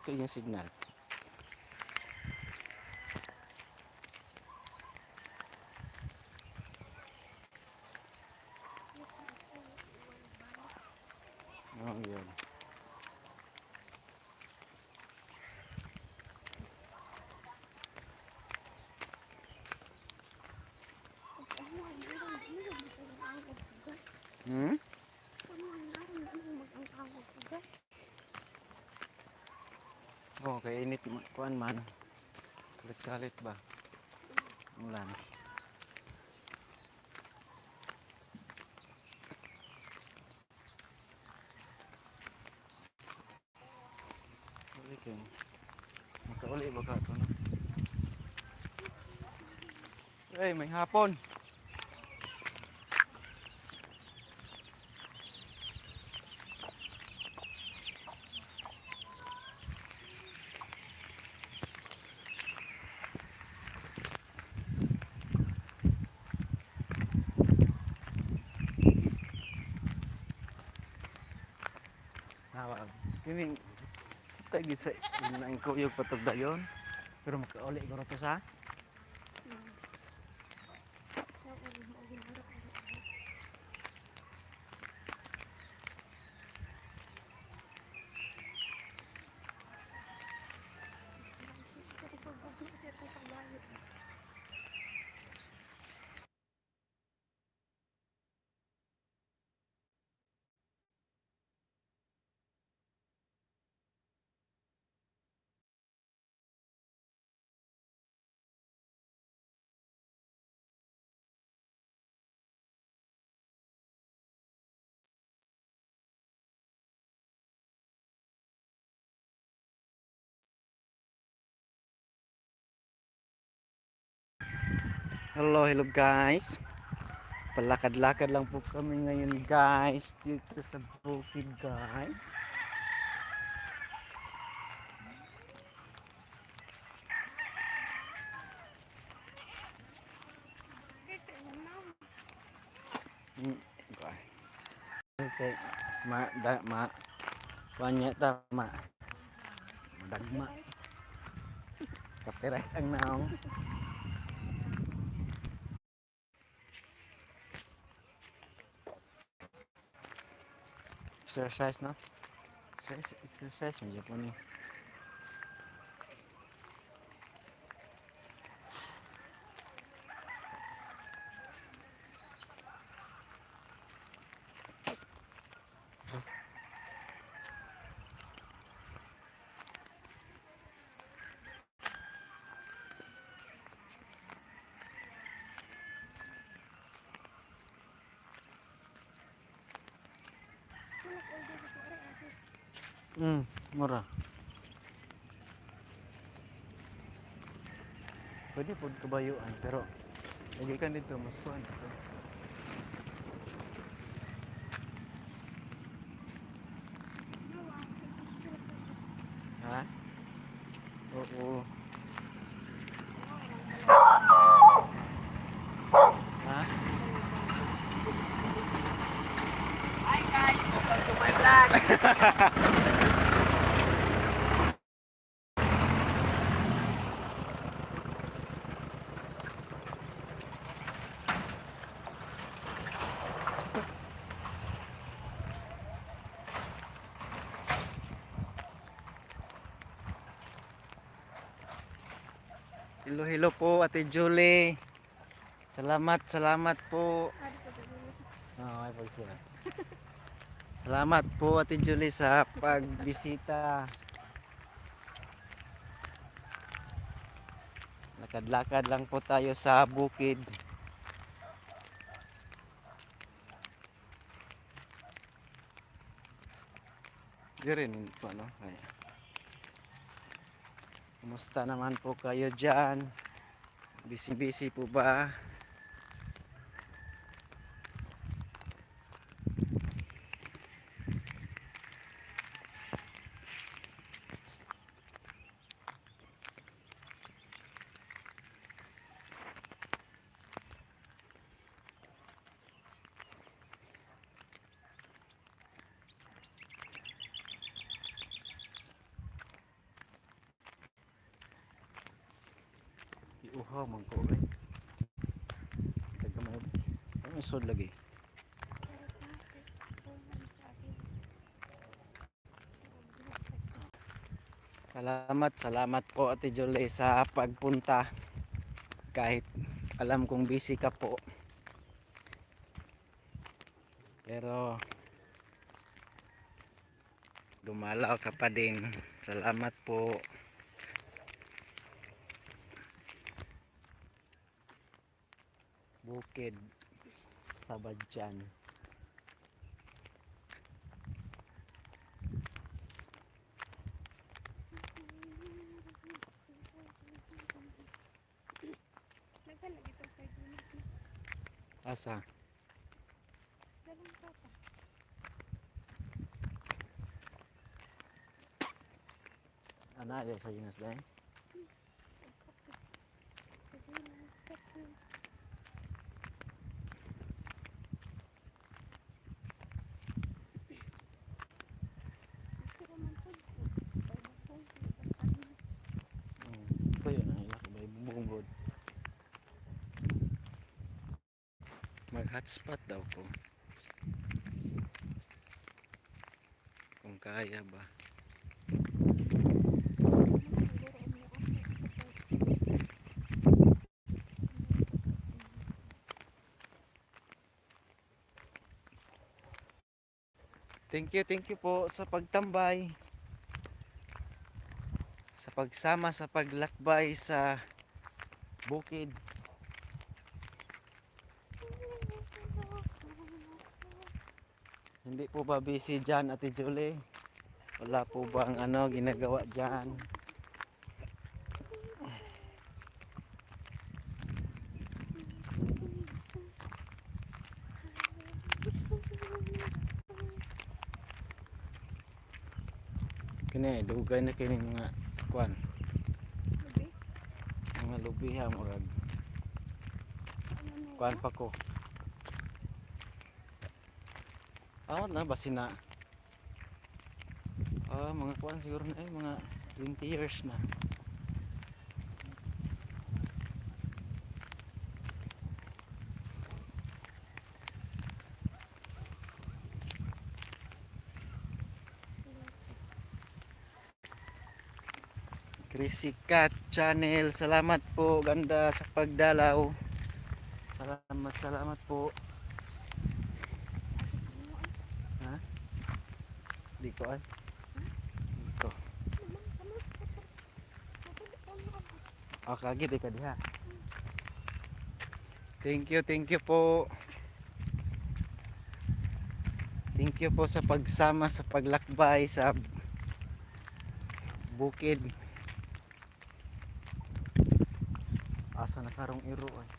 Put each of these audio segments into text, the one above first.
Okay yung signal. Oh, yun. Oh, kay init kuan man. Kalit-kalit ba? Ulan. Uli kay. Makauli ba ka to, no? Ay, may hapon. Hawa. Kining tagi sa nang kuyog patugdayon. Pero makauli ko ra to sa. Hello, hello guys. Palakad-lakad lang po kami ngayon, guys, dito sa bukid, guys. Okay. Ma da ma kuan ta ma madagma. Copyright ang naong. Exercise, no? Exercise, exercise medyo po ni. Mura. Pwede po kabayuan pero lagi kan dito mas kuan ito. Ha? Oo. Ha? Hi guys, welcome to my vlog. Hello, hello po, Ate Julie. Salamat, salamat po. Oo, ay pag. Salamat po, Ate Julie, sa pagbisita. Lakad-lakad lang po tayo sa bukid. Di rin po, ano? Ay. Kumusta naman po kayo dyan? Busy-busy po ba? Giuhaw man ko eh. Tagamay. Ay, may sod lagi. Salamat, salamat po, Ate Jolie, sa pagpunta. Kahit alam kong busy ka po. Pero dumalaw ka pa din. Salamat po. Bukid sa Badyan. Daghan lagi itong sardinas na. Asa? Dalang papa. Ana, sa Ginas dahil. Kape. Sardinas, kape. Pero man po, ay, bukong, ano. Ito yun ang ilak. May bubong. Mag hotspot daw ko. Kung kaya ba. Siguro ang mga ako. Thank you po sa pagtambay. Sa pagsama, sa paglakbay sa bukid. Hindi po ba busy dyan, Ate Julie? Wala po bang ano ginagawa dyan? Kini, dugay na kini mga kwan, Lubi? mga lubiha murag. Ano na Kwan pa ko. Awat na basin na. Mga kwan siguro na eh, mga 20 years na. Chrissy Cat Channel, salamat po, ganda sa pagdalaw. Salamat, salamat po. Ha? Di ko ay. Di ko. Ah, kagit ka diha. Thank you po. Thank you po sa pagsama, sa paglakbay sa bukid. Asa na karong iro ay.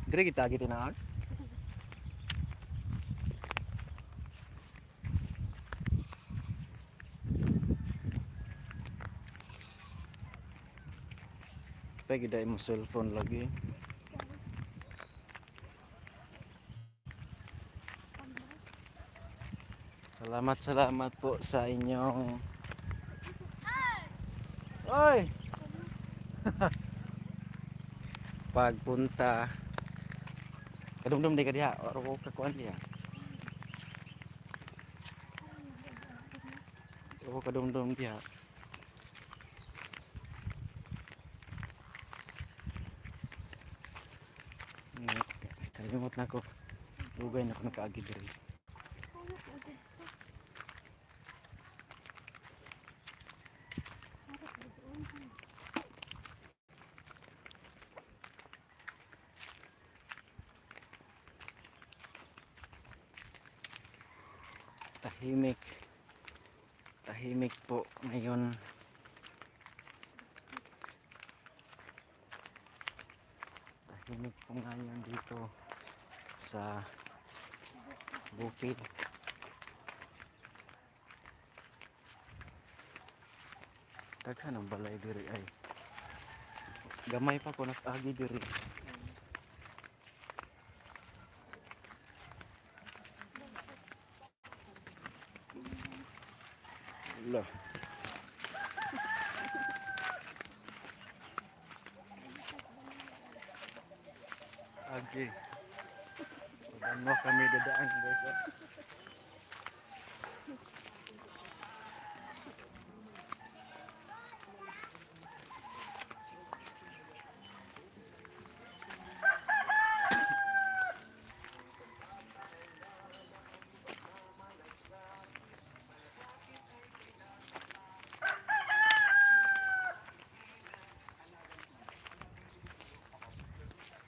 Dire kita gitinaon. Pwede gid mo cellphone lagi. Salamat, salamat po sa inyong. Oy! Pagpunta. Kadumdum di ka diha, oro ko kakuan diha. Oro ko kadumdum diha. Kalimot na ko. Dugay na ko nakaagi diri. Tahimik. Tahimik po ngayon. Tahimik po ngayon dito sa bukid. Daghan ang balay diri ay. Gamay pa ko nag-agi diri. Lah. Lagi. Ano kami dadaan, guys, oh.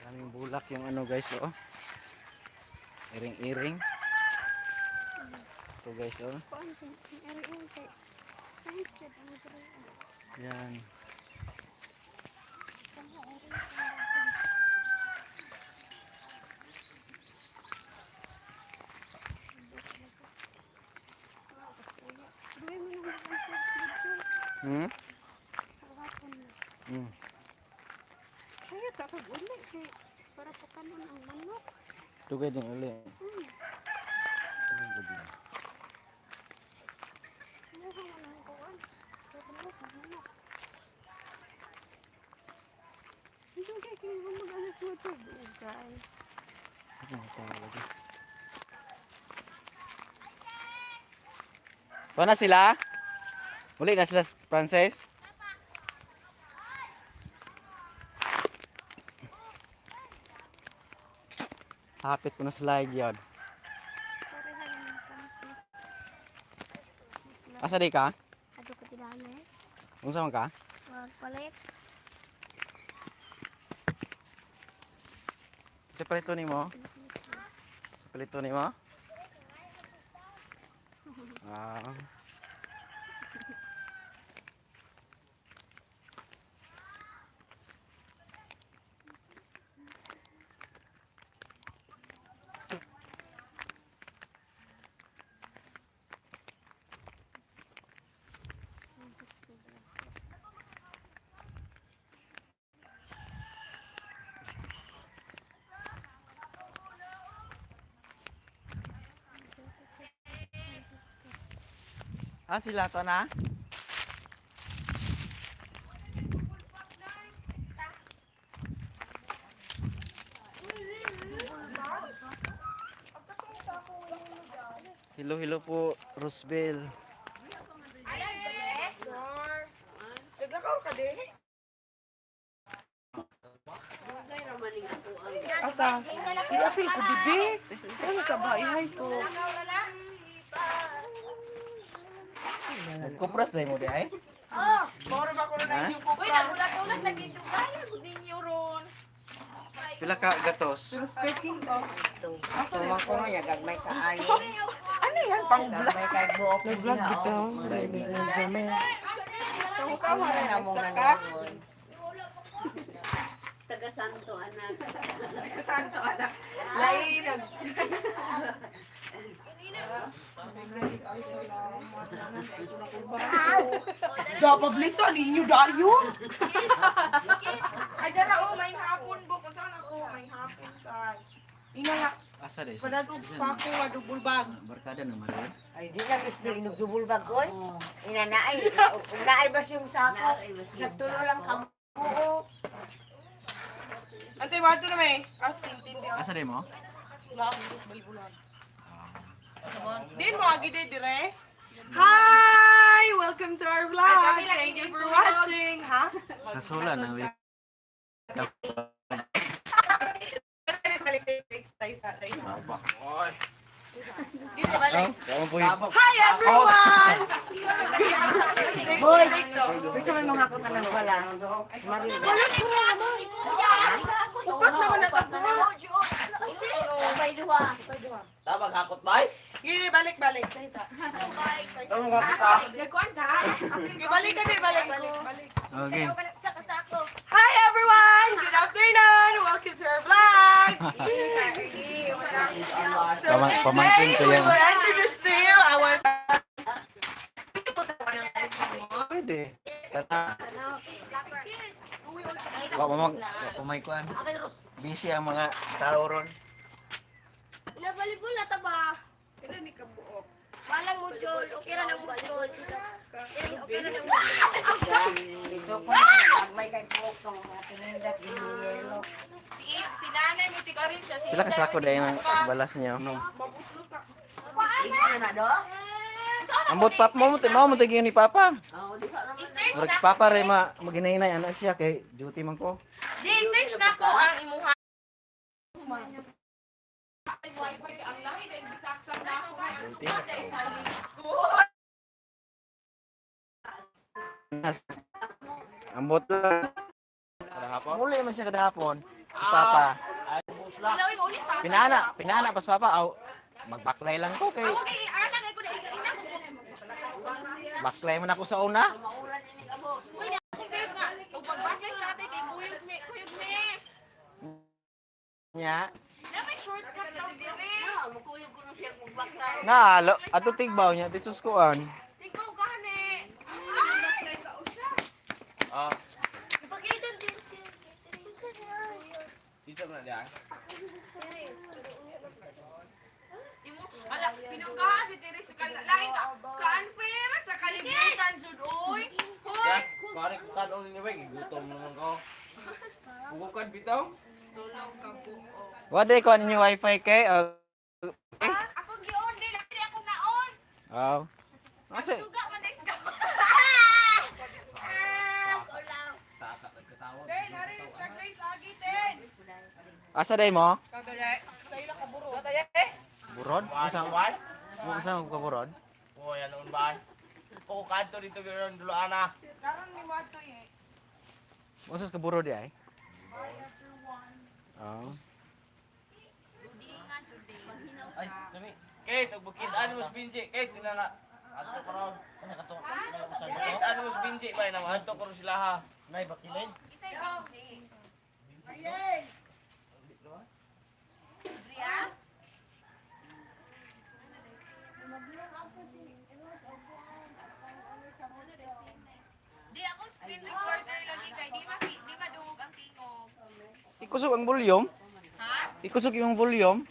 Daming bulak yung ano, guys, oh. Iring-iring. Ito, guys, oh. Kuan siya. Ang eri-eri kay. Kahit siya ang eri. Yan. Duwe mo nang dito. Hawakon na. Kaya ta pag uli kay para pakanon ang manok. Tugay din uli. Tugay din. Ano ka lang kuan? Kaya manok ang manok. Hindi kay kay mag-anak mo to, guys. Ano tao lagi? Wala sila? Uli na sila, Frances? Hapit ko na slide yun. Pareha lang ng Francis. Asa di ka? Ato ko tinali. Unsa man ka? Magpalit. Sa palito nimo? Sa palito nimo? Ah. Ah, sila to na? Hello, hello po, Rosbel. Naglakaw ka din? Asa? I-appeal ko, bibi. Ano sa ba? Ihay ko. Nagkupras na mo di ay? Moro ba ko na Ha? inyong kupras? Pila ka gatos? Pero speaking of, Tumang ko nga, gagmay kaayo. Ano yan? Pang vlog? Gagmay kay buok. Nag-vlog dito. Kawa na mo nga naman. Taga Santo anak. Santo anak. Lainag. Dapat bliso ninyo dayon. Ay dara oh, may hapon bo kung saan ako, may hapon sa. Ina Asa di? padadog sa ako nga double bag. Barkada na mali. Ay, di na gusto inugdubol bag oy. Ina naay. Naay bas yung sako. Nagtulo lang ka buo. Ante mato na may. As tintin di. Asa di mo? Wala akong sus balibulan. Din mo agi di dire. Hi! Welcome to our vlog. Thank you for watching. Ha? Kasula na we. Dito balik. Oh, Hi everyone! Hoy, gusto mo mga kung anong wala. Maril. Upat naman na tapo. Tabag hakot bay? Gini, balik, balik. Taysa. Nagkuhan ka? Balik ka, balik, balik, balik. Okay. Hi everyone! Good afternoon! Welcome to our vlog! So Pamangkin today, ko we yan. will introduce to you our Pwede. Tata. Wa pa mag wa pa may kuan. Busy ang mga tao ron. Nabalibol na ta ba? Ilan ni kabuok? Walang mudjol, okay ra nang mudjol. Okay ra nang mudjol. Dito ko magmay kay buhok sa mga tinindat yelo. Si nanay mo rin siya. Si Pila ka sako dahil ang balas niya. Ikaw na do? Ambot pap mo mo mo tigyan ni papa. I-search Murag na. si papa re ma maghinay-hinay ana siya kay duty man ko. Di, search na ko ang imuha. Wifi ang lahi dahil gisaksak na ako. Ang sukat dahil sa likod. Ambot lang. Muli man siya kadahapon si papa. Wala, uy, maulis tatay. Pinana, pinana pas papa aw magbaklay lang ko kay Ako kay anak ay ko na ina ko. baklay man ako sa una. Uy, na ako babe nga. Ug pagbaklay sa ate kay kuyog mi, kuyog mi. Nya. Na may shortcut daw dire. Mukuyog ko na siya magbakla. Na, lo, ato tigbaw niya dito sa kuan. Ikaw gani. Ay, ka usa. Ah, Ipakita din. dito na diyan. Imo, ala, pinunggahan si Teres sa lain ka. Ka-unfair sa kalibutan jud oy. Hoy, Pare ko kanon ni Weng, gutom naman ko. Bukukan bitaw. tulog ka buo. Wa day ko ninyo wifi kay. Ako gion di lagi di ako naon. Aw. Asa? Suga man dai sa. Tata nagkatawa. Ten, ari sa Grace agi ten. Asa day mo? Sa ila ka buro. Burod? Unsa? Why? Unsa ka burod? Oh, yan noon ba? O kadto dito gyud dulo ana. Karon ni Mato eh. Unsa ka burod di ay? Aw. Ay, dami. Kate, ug bukid-an mo sa Binji. Kate, dinala. Adto ko ron. Bukid-an mo sa Binji bay na adto ko ron sila ha. Nay bakilin. Isay Benji. Ariel! Adria? Di ako screen recorder lagi kay di maki di madungog ang tingog. Ikusog ang volume. Ha? Ikusog yung volume.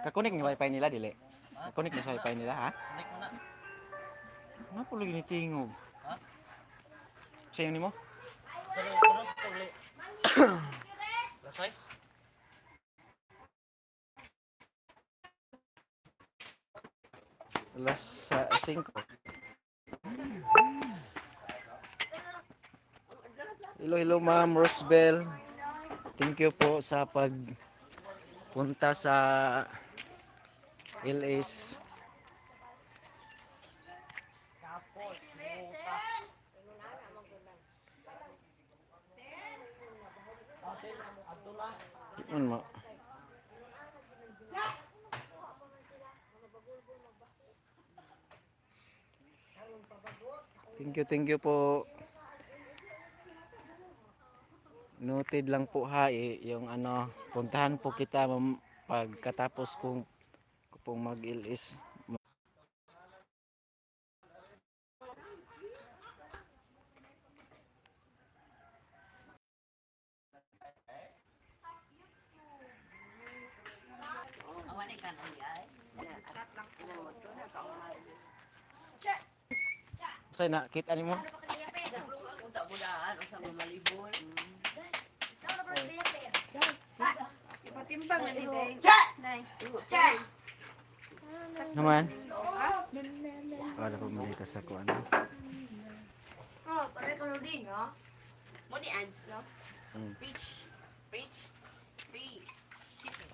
Kakunik ni wifi nila dili. Kakunik ni sa wifi nila ha? Connect mo na. Ano po lagi ni tingog? Ha? Sa inyo nimo? Sa loob ko ron, tuli. La size? Alas 5. Hello, hello Ma'am Rosbel. Thank you po sa pagpunta sa LS. Ano mo? Thank you po. Noted lang po ha, eh, yung ano, puntahan po kita ma'am, pagkatapos kong ko pong mag-LS. Say na, kita nimo? Ipatimbang na dito. Nay. Naman. Wala po malita sa kuan. Oh, pare ka din, no? Mo ni ads no? Mm. Reach. Reach. Free. Shipping.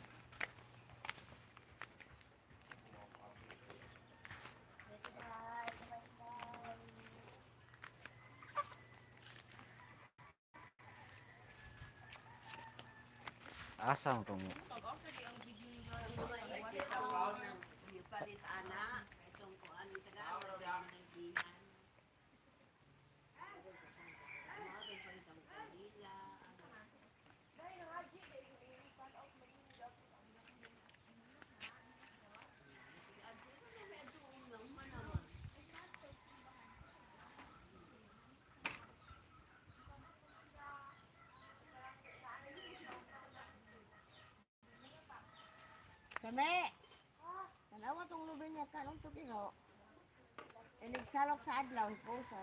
Asa mo po mo? Palit ana, itong kuan ni taga. Same. Tanawa tong lubin niya kanong tukiro. Inigsalok sa adlaw ko sa.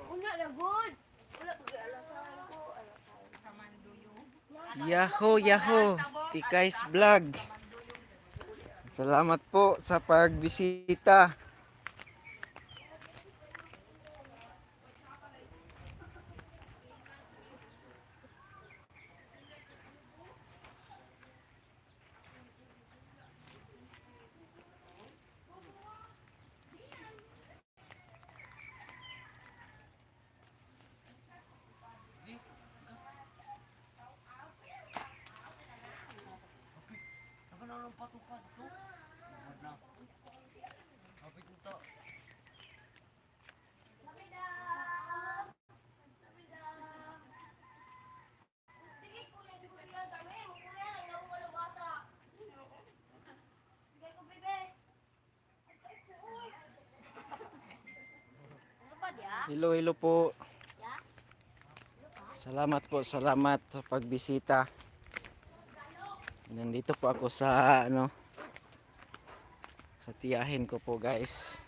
Una na good. Wala ko alasan ko, alasan. Yahoo, yahoo! Tikay's Vlog. Salamat po sa pagbisita. Sige, kuya, kuya kami. Kuya, ilaw wala bata. Sige ko, bebe. Ano pa diya? Hello, hello po. Salamat po, salamat sa pagbisita. Nandito po ako sa ano sa tiyahin ko po, guys.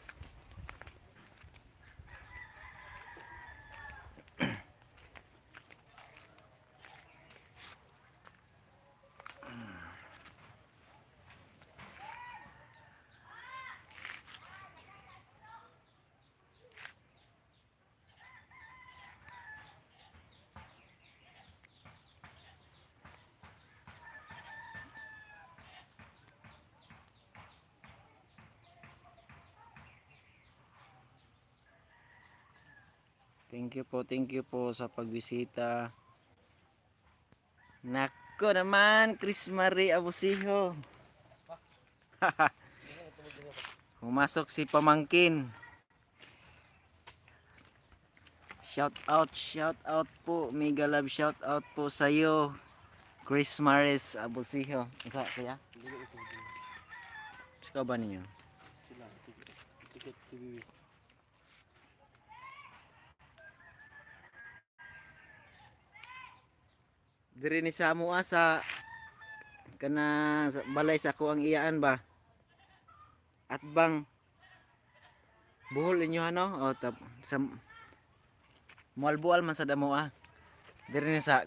Thank you po sa pagbisita. Nako naman, Chris Marie Abusiho. Pumasok si Pamangkin. Shout out po. Mega love shout out po sa iyo. Chris Maris Abusiho. Isa kaya? Sikaw ba ninyo? Sila, ticket TV. Diri ni sa amoa sa kana sa balay sa ako ang iyaan ba? At bang buhol inyo ano? O tap, sa mualbual man sa damo ah. Diri ni sa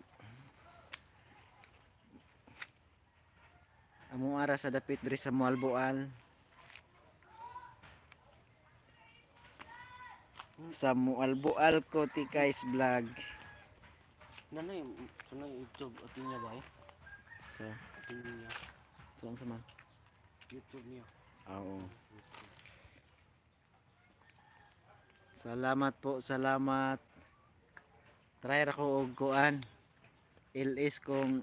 amo ara sa dapit diri sa Mualboal. Sa Mualboal ko Tikay's Vlog. Nanay, sunay YouTube atin niya ba eh? So, Atin niya. so unsa man? YouTube niya. Oo. Salamat po, salamat. Try ra ko og kuan. LS kung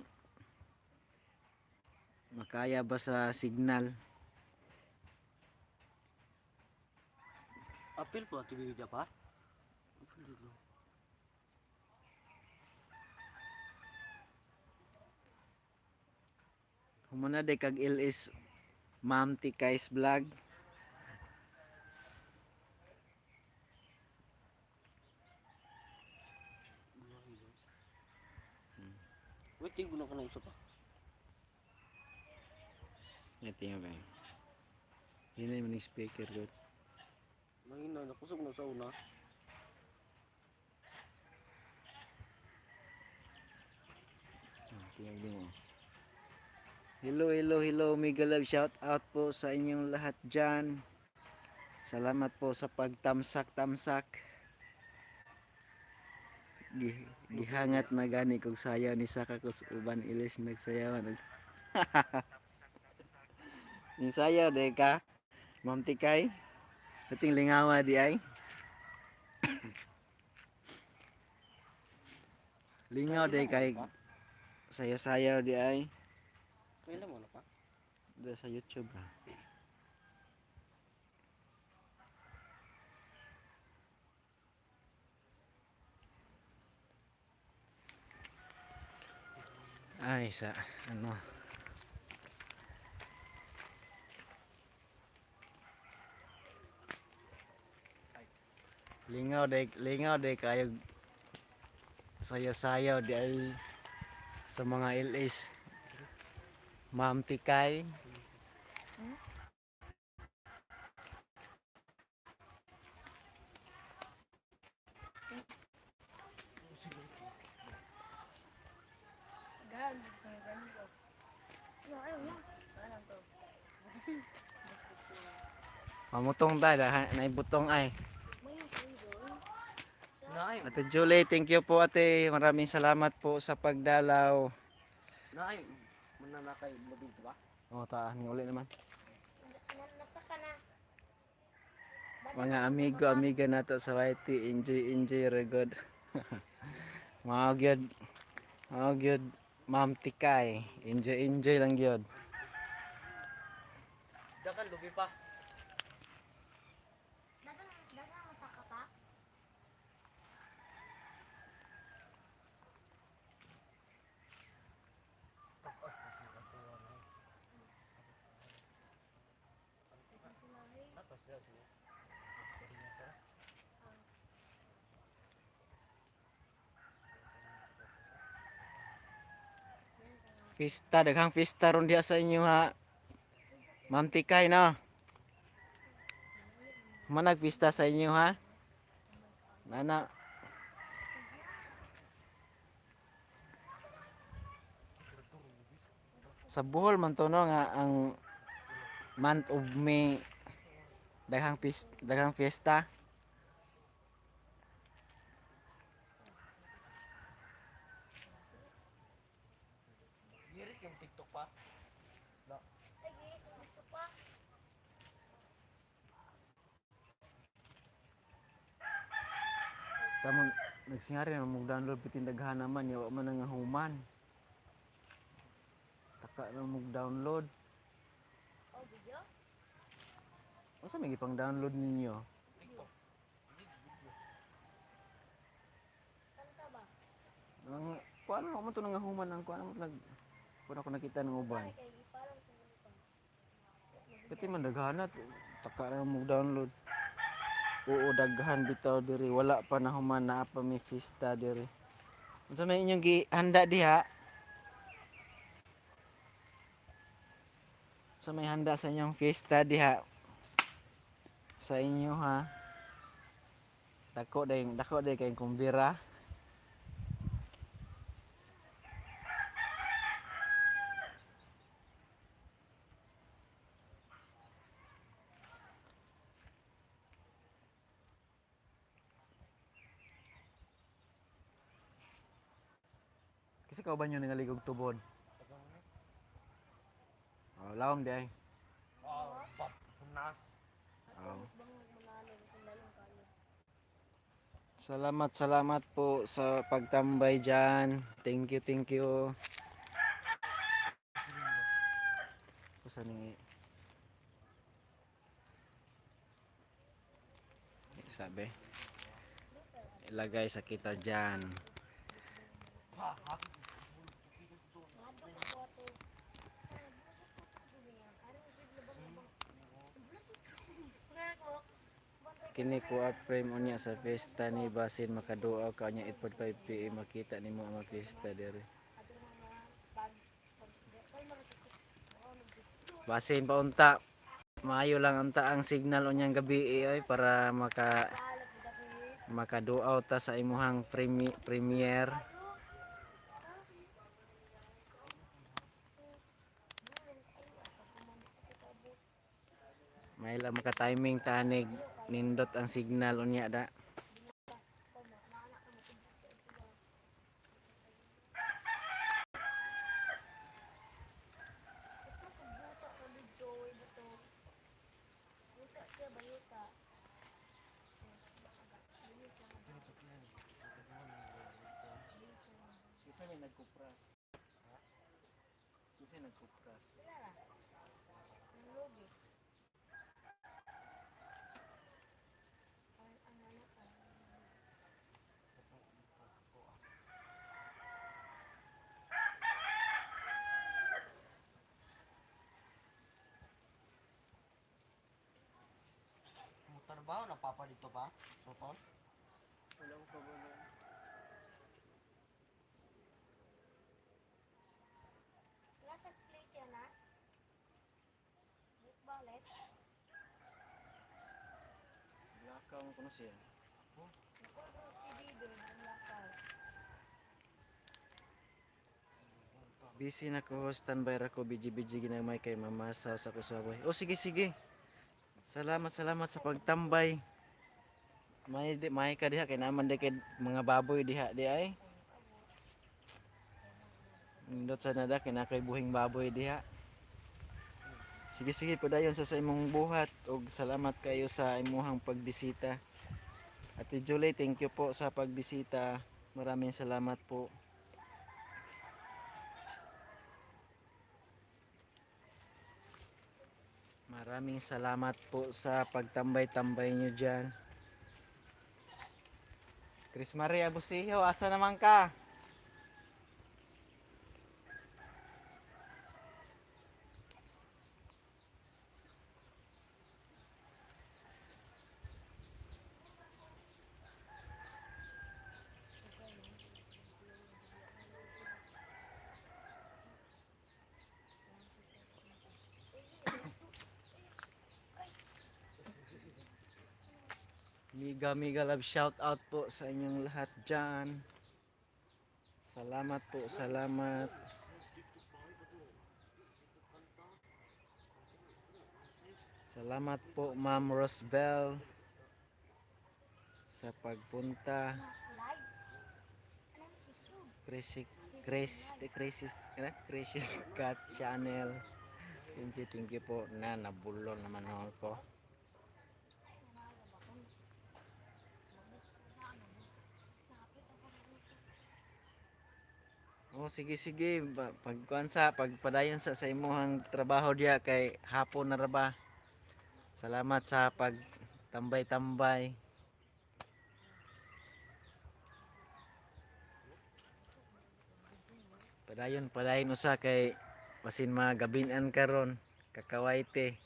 makaya ba sa signal. Apil po ati video pa? Apil dito. Humana day kag LS Ma'am Tikay's Vlog. Wait, tignan ko na usa pa. Ito yung ba? Yun yung speaker good. Mahina, nakusog na sa una. Tingnan din mo. Hello, hello, hello. Mega love shout out po sa inyong lahat dyan. Salamat po sa pagtamsak-tamsak. Gihangat na gani kog sayaw ni Saka kus uban ilis nagsayawan. Ni sayaw de ka. Ma'am Tikay. Ating lingawa di ay. Lingaw de kay sayaw-sayaw di ay. Kailan mo na pa? Doon sa YouTube ah. Ay, sa ano. Lingaw day kayo sayaw-sayaw di ay sa mga LS. Ma'am Tikay. Mamutong ta, naibutong ay. Naay, Ate Julie, thank you po ate. Maraming salamat po sa pagdalaw. naay. Muna na kay lubid ba? O, taan ni uli naman. Nasa ka na. Mga amigo, amiga nato sa YT, enjoy, enjoy, regod. Mga gyud. Mga gyud, Ma'am Tikay. Enjoy, enjoy lang gyud. Dakan lubi pa. Dagang, dagang nasa ka pa? Pista, daghang pista ron diha sa inyo ha. Ma'am Tikay, no? Manag pista sa inyo ha. Nana. Sa Bohol man to no nga ang month of May daghang pista, daghang fiesta. Giris yung TikTok pa. Ay, giris yung dito pa. Tamang nagsingari na mo download bitin daghan naman yawa man nga human. Taka na mo download. Oh, video? Unsa may gipang download ninyo? TikTok. Kanta ba? Ang kuan mo to nga human ang kuan mo nag kuan ako nakita ng uban. Kay parang tumuli pa. Pati man daghana taka na mo download. Oo, daghan bitaw diri wala pa na human naa pa mi fiesta diri. Unsa may inyong gihanda diha? Unsa may handa sa inyong fiesta diha? Sa inyo ha. Dako day kayong kumbira. Kasi kauban nyo nangaligog tubod. Oh, lawom di ay. Oh, bap. Nas. Oh. Salamat, salamat po sa pagtambay dyan. Thank you, thank you. Kusa ni sabi ilagay sa kita dyan. Kini ko frame unya sa fiesta ni basin makaduaw ka unya 8:45 PM makita nimo ang mga fiesta diri. Basin pa unta. Maayo lang unta ang signal unyang gabi eh, ay para makaduaw ta sa imuhang premiere. May lang maka-timing tanig nindot ang signal unya da. Isa may nagkupras. Isa nagkupras. ba? Napapa dito pa? Sotol? Wala ko kabalo. Nasa plate yan ah. Balit. Lakaw mo kuno siya. Si Bibi, ang lakaw. Busy na ko, standby ra ko, biji-biji ginamay kay mamasaw sa kusaway. Oh, sige, sige. Salamat, salamat sa pagtambay. May, di, may ka diha, kay naman di kay mga baboy diha di ay. Nindot sa nada, kay na kay buhing baboy diha. Sige, sige, padayon sa imong buhat. Og salamat kayo sa imuhang pagbisita. Ate Julie, thank you po sa pagbisita. Maraming salamat po. Maraming salamat po sa pagtambay-tambay nyo dyan. Chris Maria Busiho, asa naman ka? Miga Miga love shout out po sa inyong lahat dyan. Salamat po, salamat. Salamat po Ma'am Rosbel sa pagpunta. Live. Alam si Sue. Crazy Crazy Crazy ano? Crazy Cat Channel. Thank you po na nabulol naman ako. Oh, sige sige, pagkuan sa pagpadayon sa imuhang trabaho diha kay hapon na ra ba. Salamat sa pag tambay-tambay. Padayon padayon usa kay basin magabinan karon kakawayte.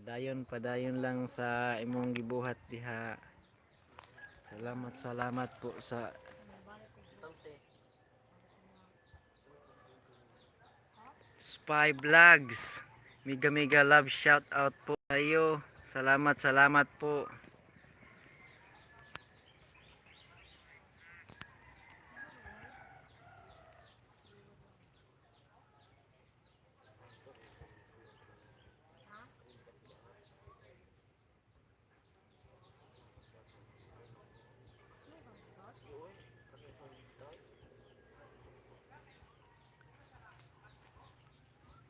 Padayon padayon lang sa imong gibuhat diha. Salamat salamat po sa Spy Vlogs. Mega mega love shout out po sa iyo. Salamat salamat po.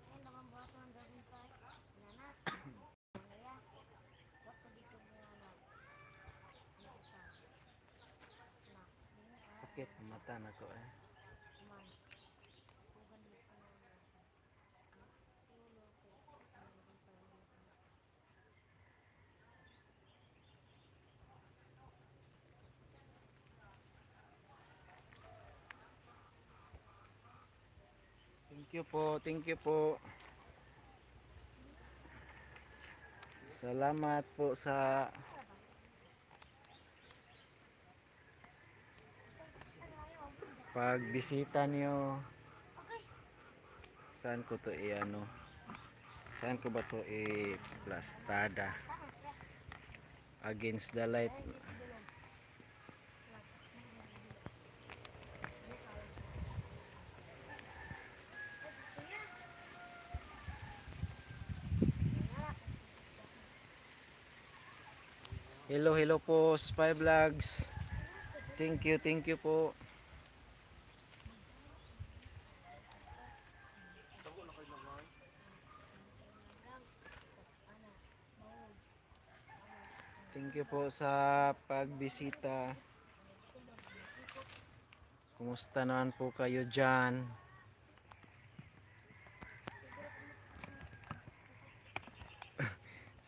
Ayun, naman buhat ng dragonfly. Nana. Kaya, what ko dito mo na. Ano siya? Na, di na ah, Sakit ang mata nako eh. man. Ugan mo ka na. Tulo ko. Ano dragonfly dito. Thank you po, thank you po. Salamat po sa pagbisita niyo. Saan ko to i-ano? Saan ko ba to i-plastada? Against the light. Hello, hello po, Spy Vlogs. Thank you po. Thank you po sa pagbisita. Kumusta naman po kayo dyan?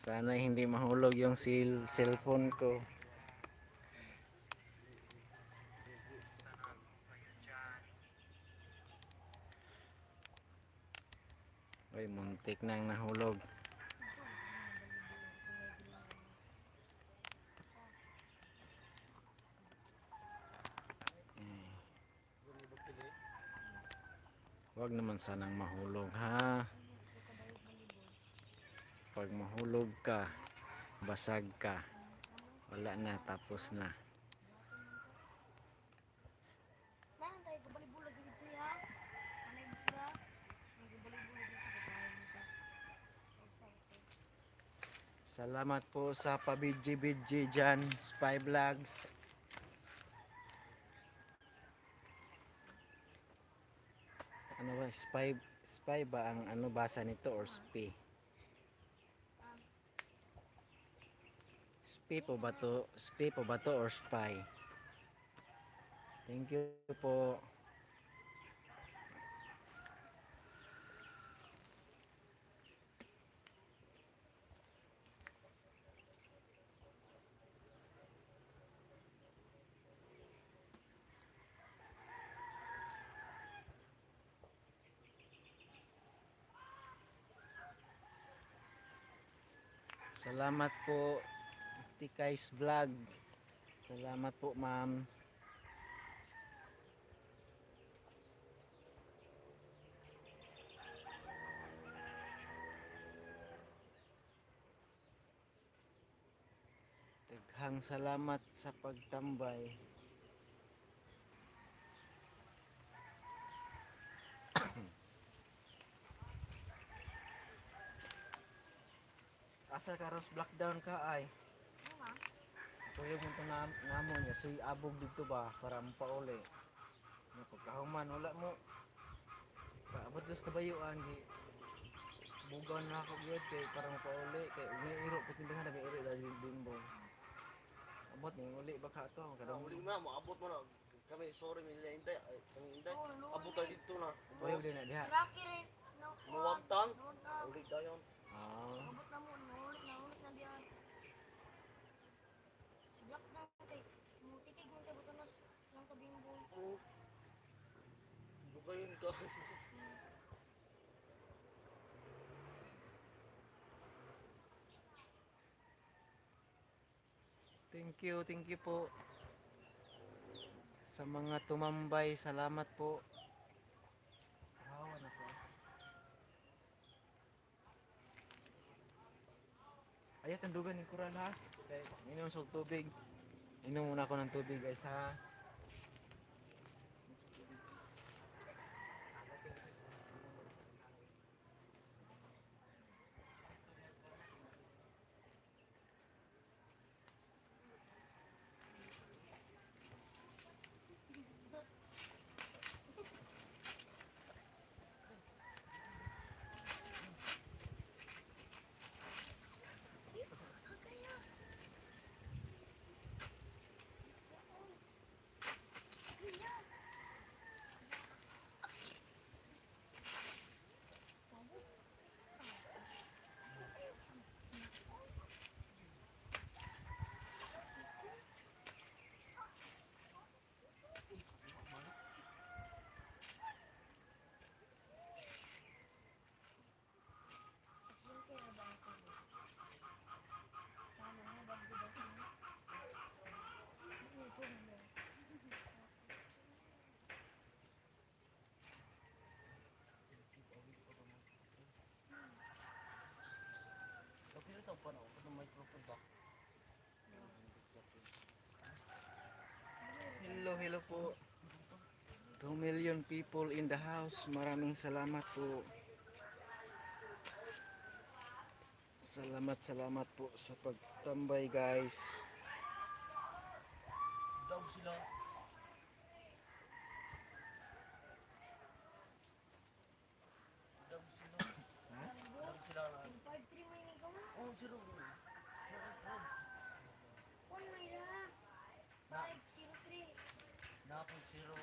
Sana hindi mahulog yung cellphone ko. Uy, muntik nang nahulog. Eh. Huwag naman sanang mahulog ha. Pag mahulog ka, basag ka. Wala na, tapos na. Nanan tayo kabalibulag dito ya. Anay ba? May kabalibulag dito kaya nito. Salamat po sa pabidji-bidji dyan, Spy Vlogs. Ano ba, spy ba ang ano basa nito or spy? Spy po ba to? Spy po ba to or spy? Thank you po. Salamat po, Tikay's Vlog. Salamat po, ma'am. Daghang salamat sa pagtambay. Asa ka ros lockdown ka ay? Tuyog mo to na namo niya si abog dito ba para mapauli. Na pagkahuman wala mo. Paabot dos kabayuan gi bugaw na ako gyud kay para mapauli kay ug iro putindahan na may iro dali bimbo. Abot ning uli ba ka to kadong Uli na, maabot mo na. Kami, sorry, may inday. Ay, kami inday. Oh, luli. Abot tayo dito na. Uyog din na diha. Rocky rin. No. Muwagtang. Muwagtang. Uli dayon. Ah, Abot na mo, naulit na ulit na diyan. Si Black na kay mutikig mo sa butanos lang kabimbo. Oh. Bukayin ka. thank you po. Sa mga tumambay, salamat po. Hawa na po. Ayaw, tandugan ni Kural ha. Kay, inom sa tubig. Inom muna ako ng tubig guys ha. Okay, ito pa na. Ito microphone ba? Hello, hello po. 2 million people in the house. Maraming salamat po. Salamat, salamat po sa pagtambay guys. Dog sila. Dog sila. Dog sila. 5-3 may ni ka mo. Oh, zero. 1 may ra. 5-0-3. Napon zero.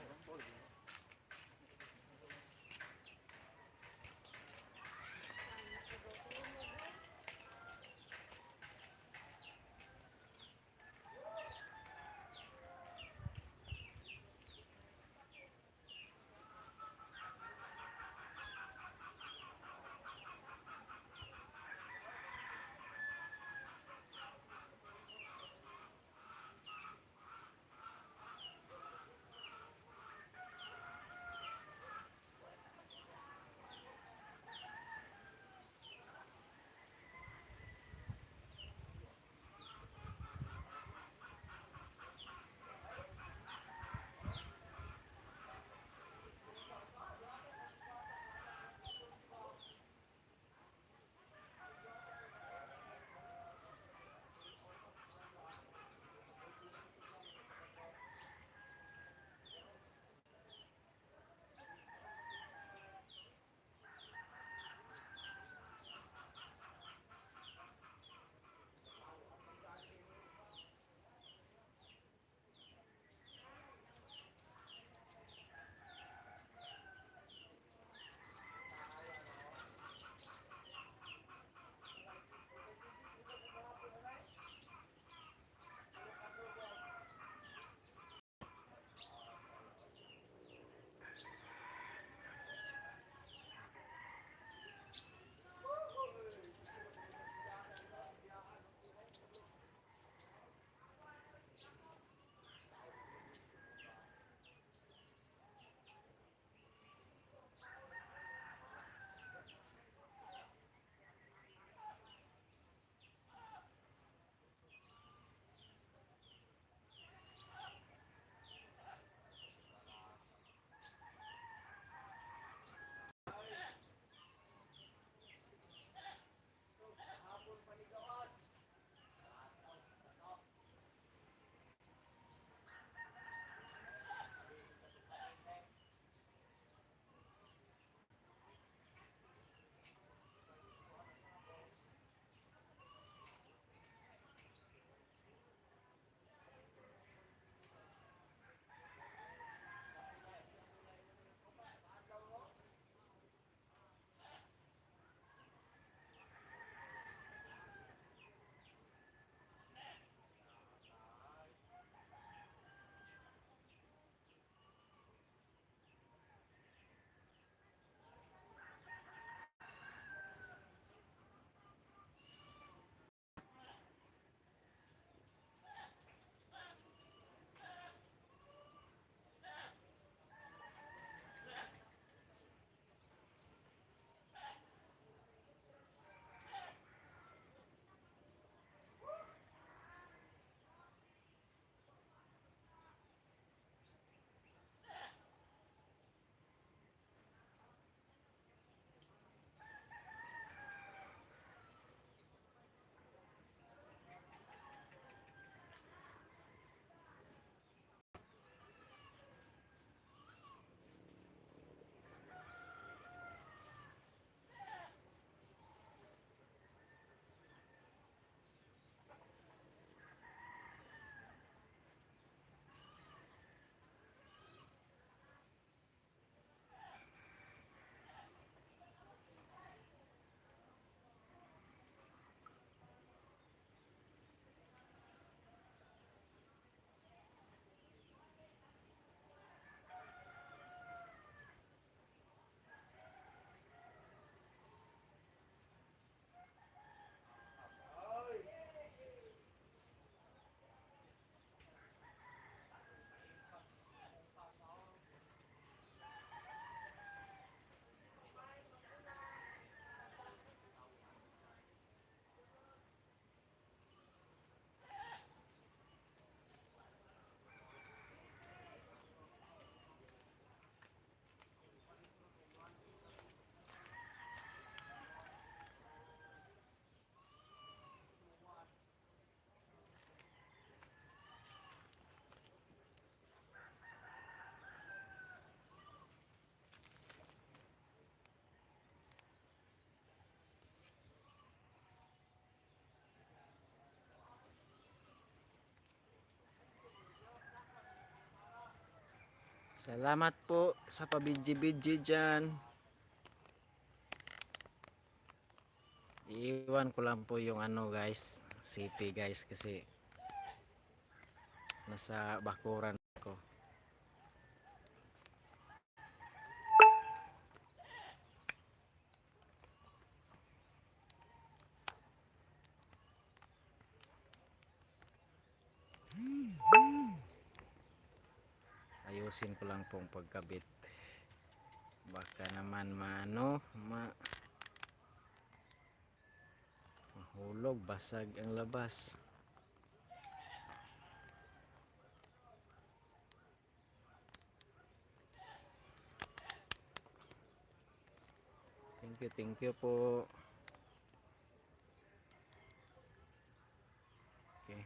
Salamat po sa pabidji-bidji dyan. Iiwan ko lang po yung ano guys, city guys, kasi nasa bakuran ko. Ayusin ko lang pong pagkabit. Baka naman maano, mahulog, basag ang labas. Thank you po. Okay.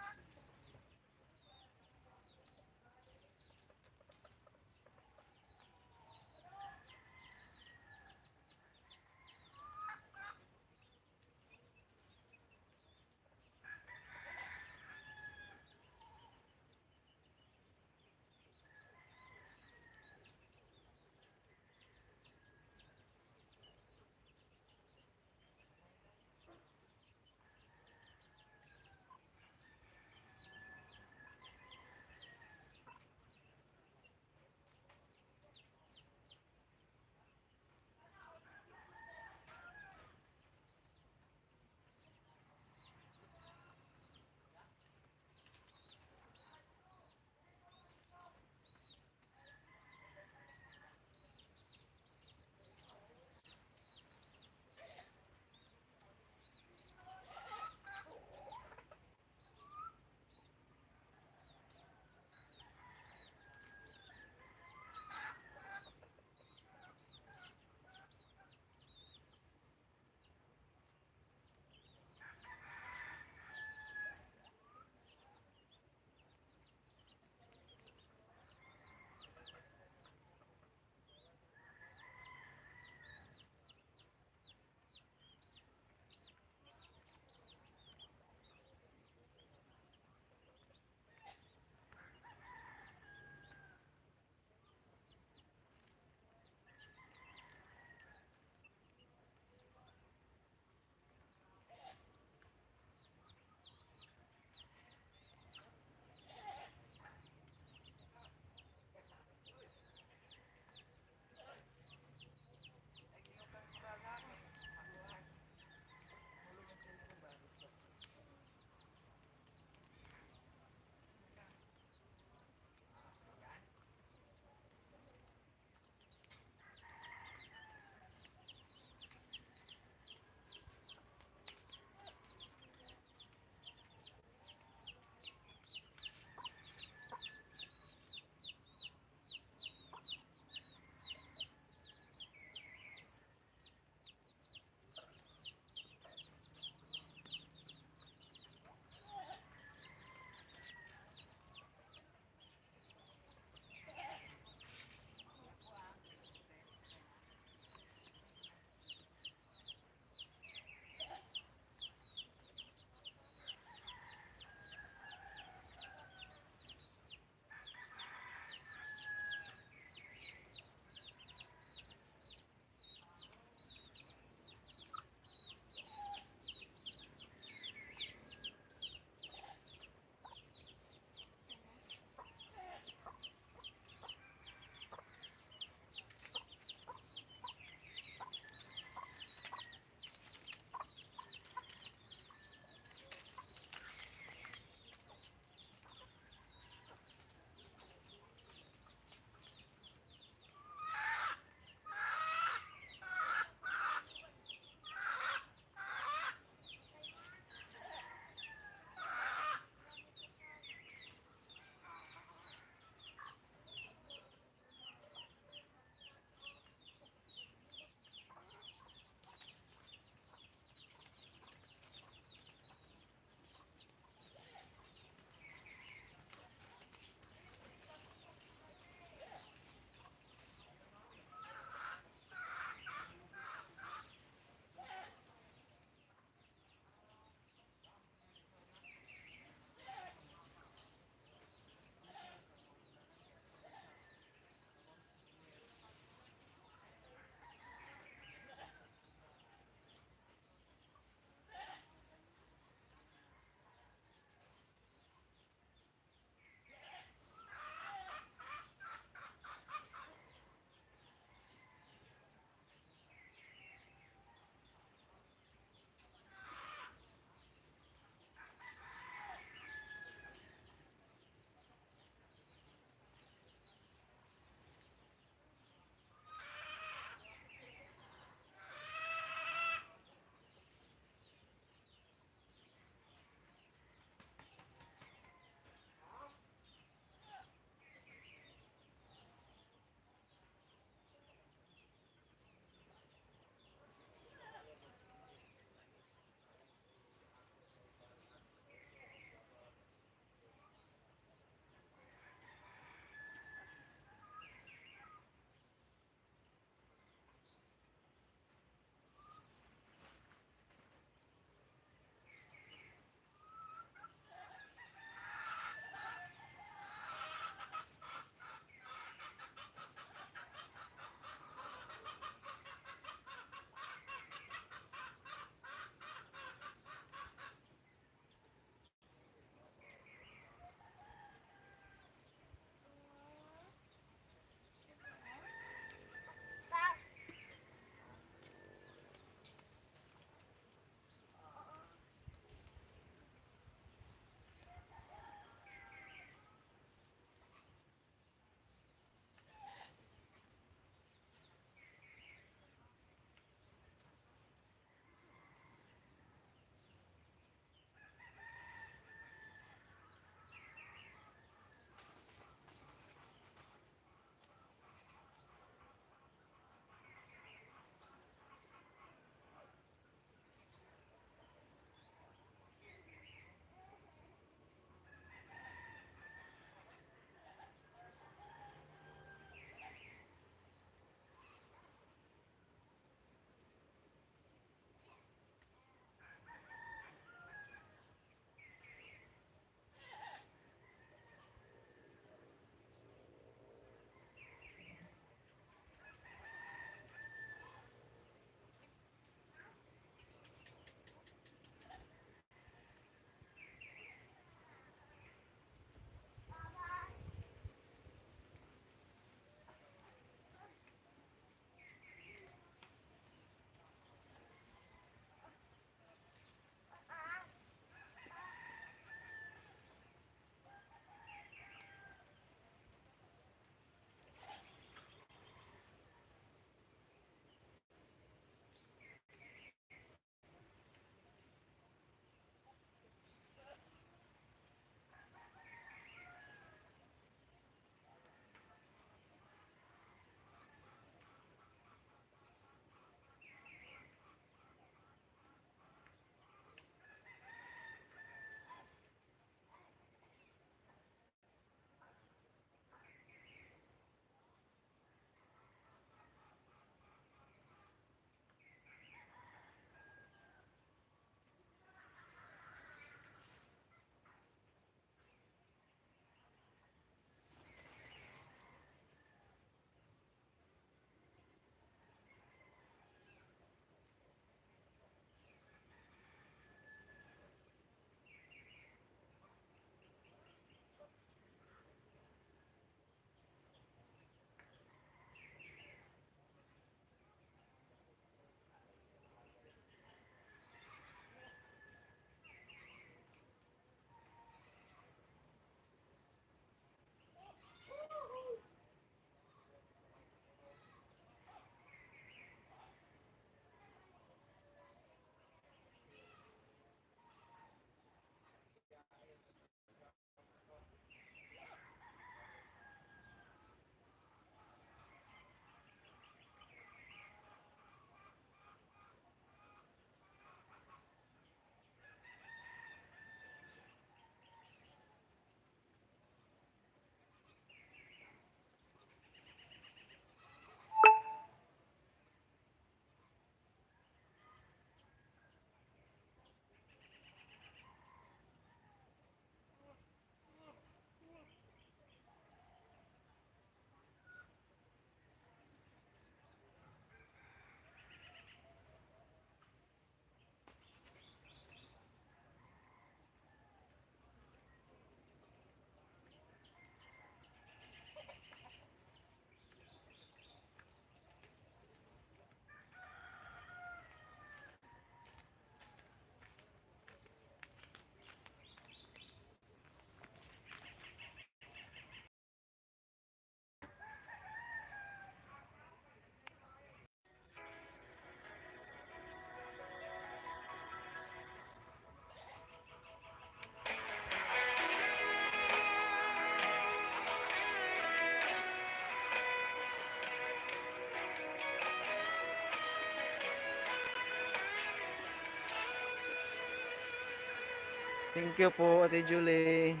Thank you po, Ate Julie.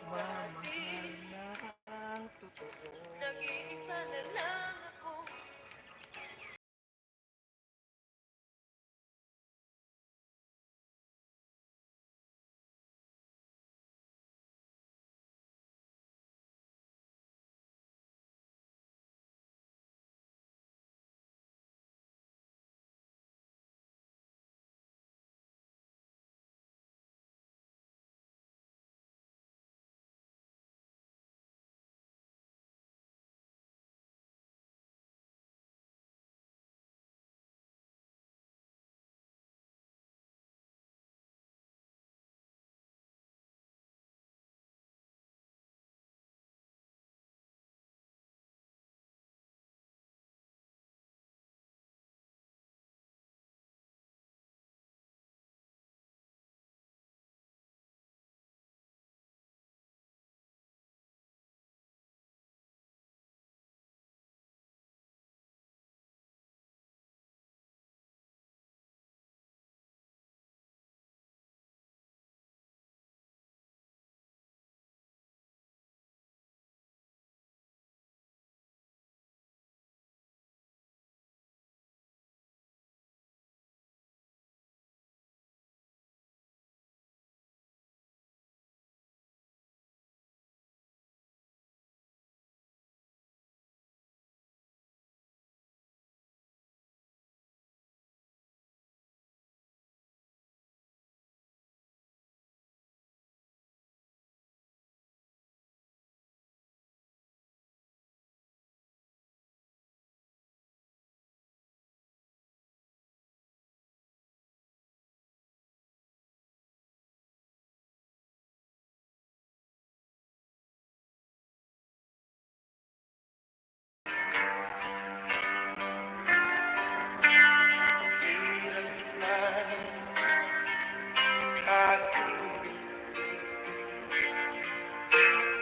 Mamahal na ang totoo. Nag-iisa na lang ako.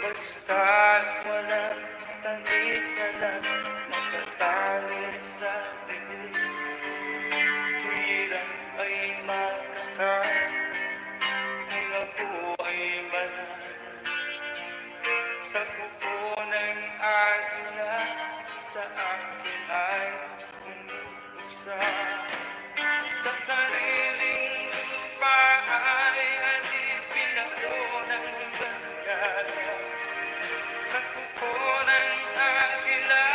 Basta't walang tangi ka lang, natatangi sa bibig. Hirap ay matakal, kung ako ay malala. Sa kuko ng agila, sa akin ay umubuksa. Sa sariling lupa ay alipin ako ng barkada. Sa kuko ng agila,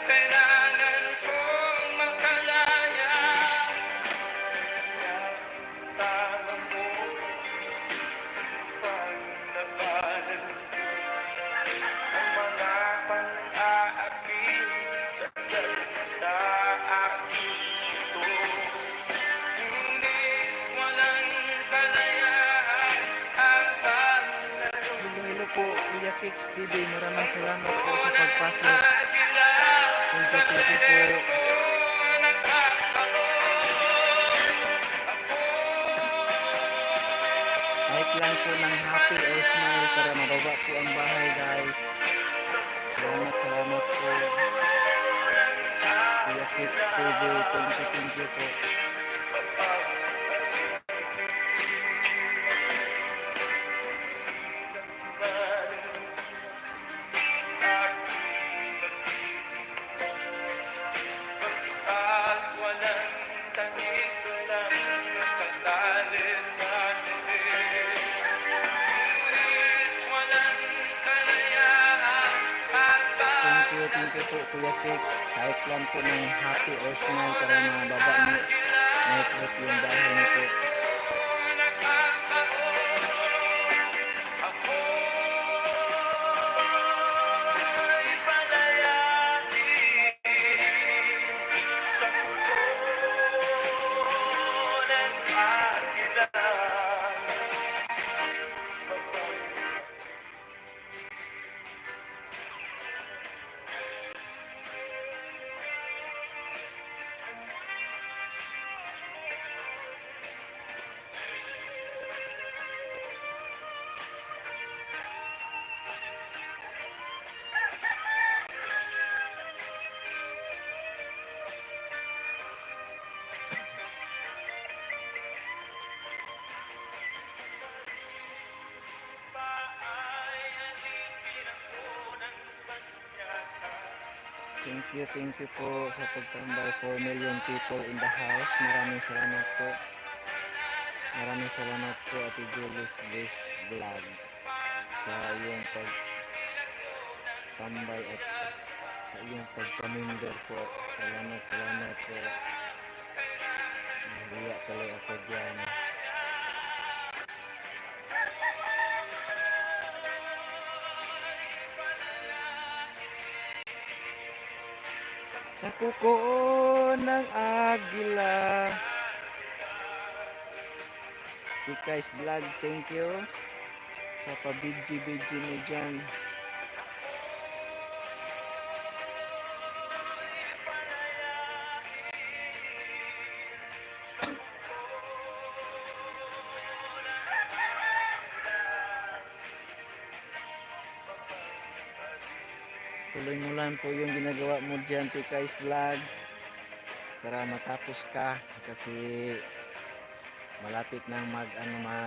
kailangan kong makalaya. Tama mo, paglabanan ang mga pang-aapi sa sa akin ito. Hindi walang kalayaan habang Hello, hello po, Kuya Kicks TV. Maraming salamat po sa pagpasok. Thank you po. Type lang po ng happy or smile para mababa po ang bahay, guys. Salamat, salamat po. Kuya Kicks TV, thank you po. Basta't walang tangik, walang nakatali sa tabi. Ngunit walang kalayaan at Thank you po, Kuya Kicks. Type lang po ng happy or smile para mababa ni Nightbot yung bahay niyo po. nakakaon. Ako'y palayain sa kuko ng agila. Ay alipin ako ng panyaka. Thank you po sa pagtambay. 4 million people in the house. Maraming salamat po. Maraming salamat po, Ate Julius Best Vlog, sa iyong pagtambay at sa iyong pagpamember po. Salamat, salamat po. Nahiya tuloy ako dyan. Sa kuko ng agila. Tikais Vlog, thank you. Sa pabidji-bidji mo dyan. Tuloy mo lang po yung ginagawa mo dyan, Tikais Vlog. Para matapos ka kasi malapit nang mag ano ma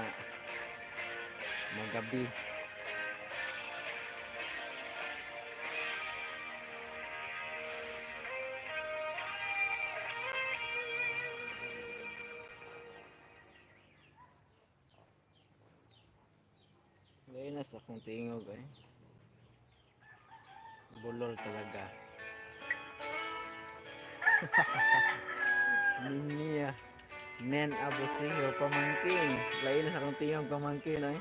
magabi. Ngayon na sa akong tingog eh. Bulol talaga. Ninia. Nen Abusiho, pamangkin. Lain sa akong tingog pamangkin eh.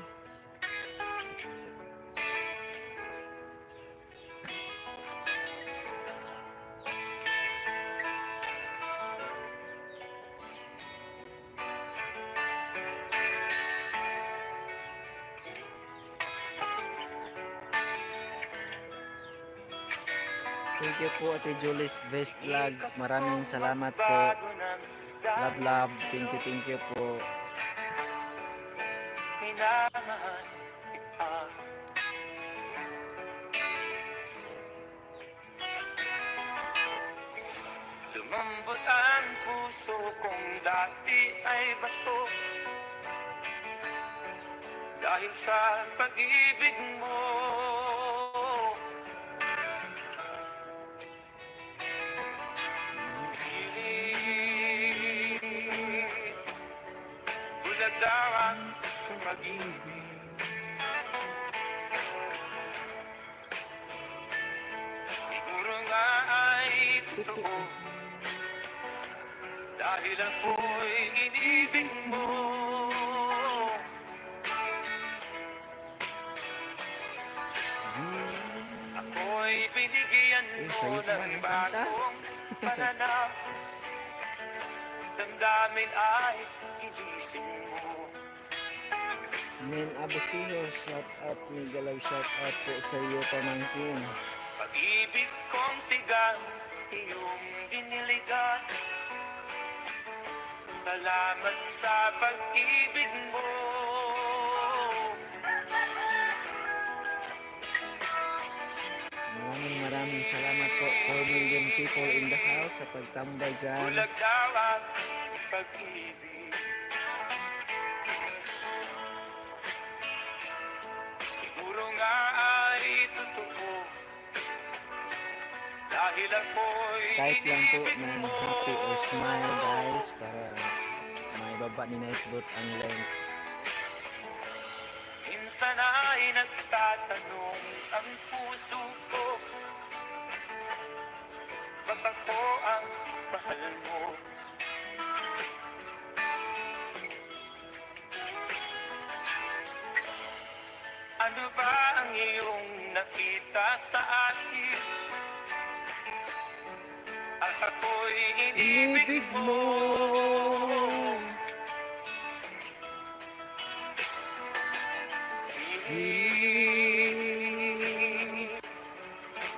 Thank you po, Ate Julie's Best Vlog. Maraming salamat po. Bago ng Love, love. Thank you po. Minamahal kita. Lumambot ang puso kong dati ay bato dahil sa pag-ibig mo. Pilit, bulag daw ang mag-ibig. Siguro nga ay totoo dahil ako'y inibig mo. Ako'y binigyan Eh, mo sa'yo pa ng man ang kanta. bagong pananaw. Damdamin ay ginising mo. Nen Abusiho, shout out. Mega love shout out po sa iyo, pamangkin. Pag-ibig kong tigang iyong diniligan. Salamat sa pag-ibig mo. sa pagtambay dyan. Bulag daw ang pag-ibig. Siguro nga ay totoo, dahil ako'y Type lang po inibig ng mo. happy or smile, guys, para maibaba ni Nightbot ang length. Minsan ay nagtatanong ang puso ko, ba't ako ang mahal mo? Ano ba ang iyong nakita sa akin? At ako'y inibig Ibig mo. mo.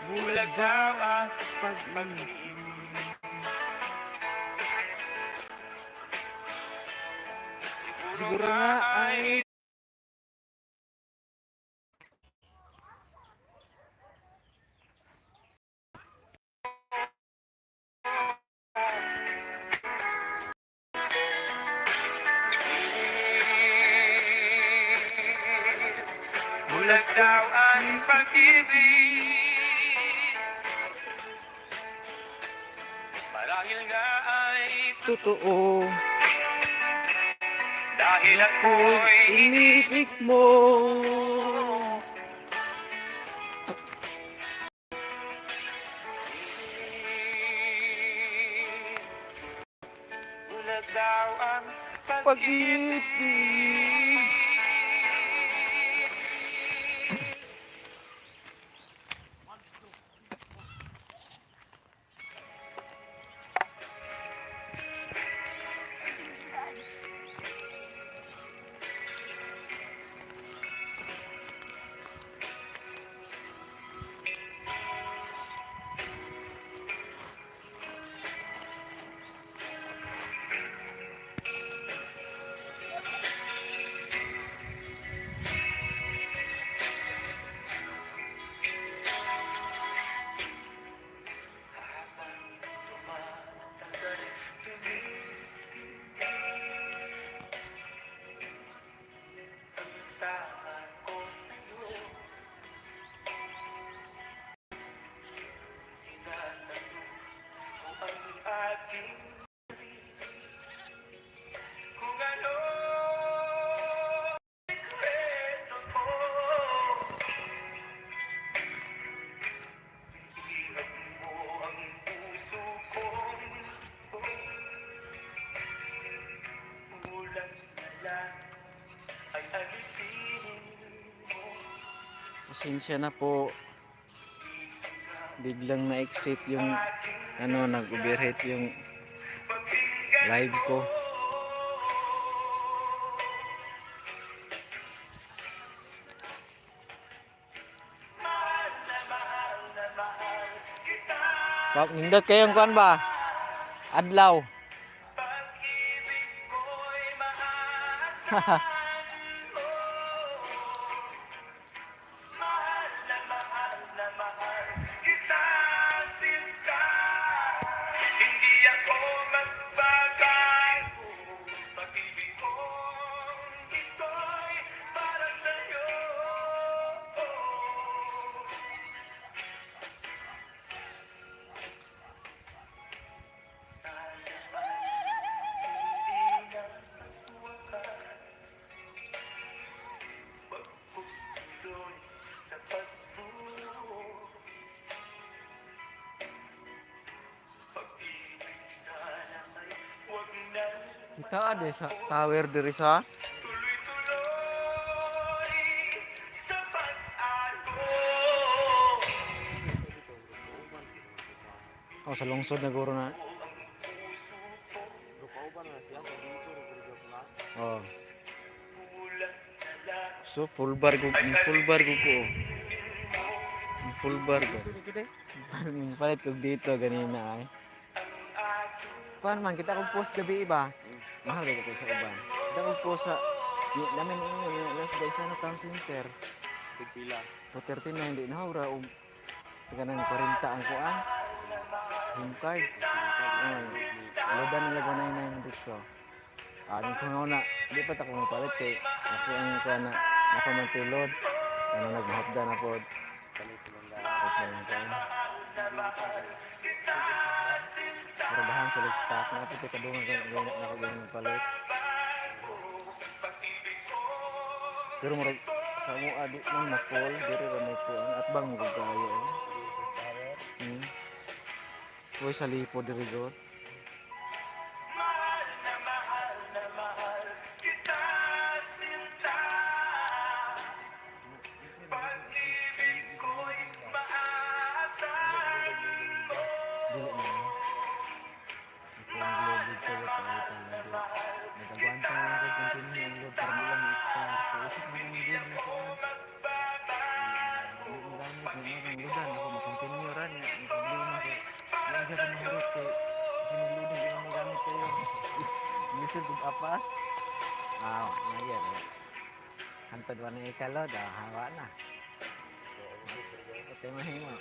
Bulag daw ang pag-ibig. Siguro nga ay Bulag daw ang pag-ibig. Marahil nga ay totoo. dahil ako'y Inibig mo. Bulag daw ang Pag-ibig. pag-ibig. Tama ko sa'yo. Tinatanong ko ang aking sarili kung ano sikreto ko. Iwan mo ang puso kong bulag na lang ay alipinin mo. Pasensya na po. Biglang na-exit yung ano, nag-overheat yung live ko. Nindot kayong kuan ba? Adlaw. Pag-ibig ko'y maaasahan mo. Mahal na mahal na mahal kita, sinta. Hindi ako magbabago. Pag-ibig kong ito'y para sa'yo. Sana ay hindi na magwakas, bagkus tuloy sa pagbuhos. Pag-ibig sana ay huwag na Kita ade sa tower diri sa tuloy-tuloy sa pag-agos. Oh, sa lungsod na guro na. Oh. So full bar ko ko. Oh. Full bar ko. Palit ko dito ganina ay. Kuan man kita kong post gabi iba. Mahal kay ko sa uban. Kita kong post sa di namin ingon nga last day sa ano, town center. Pigpila. 239 di na ora og taga nang 40 ang kuan. SIM card. Oh, loadan nila ko 99 dito. Ah, yung kung na, di pa ta ko mapalit kay ako ang kuha na ako man tulod. Ano naghapda na pod. Palit na lang kuha. Pero bahan sa stock na pud kadungan ko na ako ganyan palit. Pero murag sa mo adi man makol diri ra may kuan at bang mo kayo. Eh. Uy, sa lipo diri god. Mahal na mahal na mahal kita, sinta. Pag-ibig ko'y maaasahan mo. Dili na. Ito ang loaded sa ito ay talaga. Nagagwanta lang ko continue ang load para mo lang ma-expire. Kaya isip mo ang load na ko. Hindi mo gamit mo ang loadan ako ma-continue ra niya. Ang problema kay wala siya ka maharot kay kasi mag-load hindi mo magamit kayo. Lisod og apas. Ah, ngayon eh. Hantod wa na ikalod, ah, hawa na. Ito mahimo.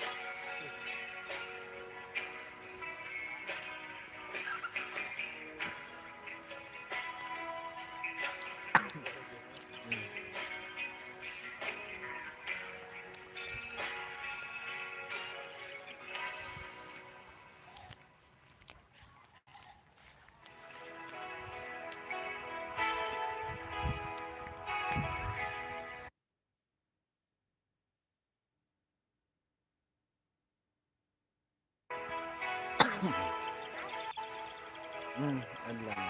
Ano lang.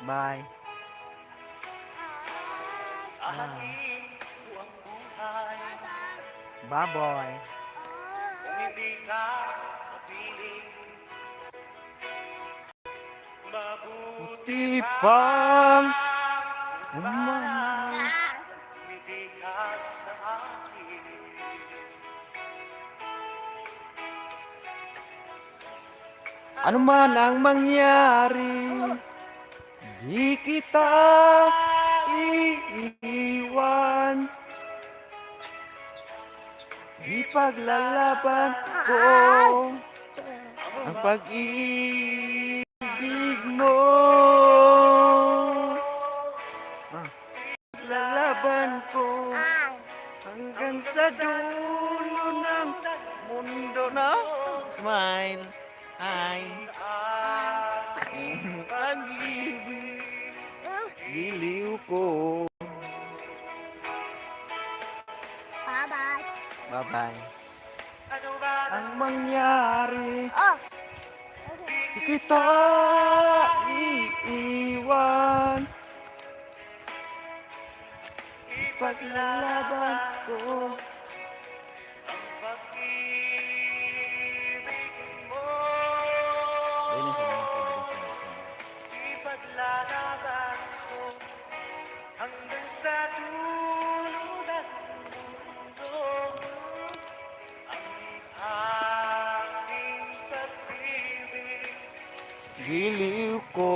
Bye. Ahakin ko ang buhay Bye-boy. kung hindi ka mapiling. Mabuti Puti pang umay. Hindi ka sa akin. Ano man ang mangyari, di kita iiwan. Ipaglalaban ko ang pag-ibig mo. Ah. Lalaban ko hanggang sa dulo ng mundo na. Smile. Hi. Pag-ibig. Giliw ko. Bye-bye. Bye-bye. Ano ba Ang mangyari, Oh! di kita iiwan. Ipaglalaban ko ang pag-ibig mo? Ayun yung sabi ng favorite song. Ipaglalaban ko hanggang sa dulo ng mundo ang aking pag-ibig. Giliw ko.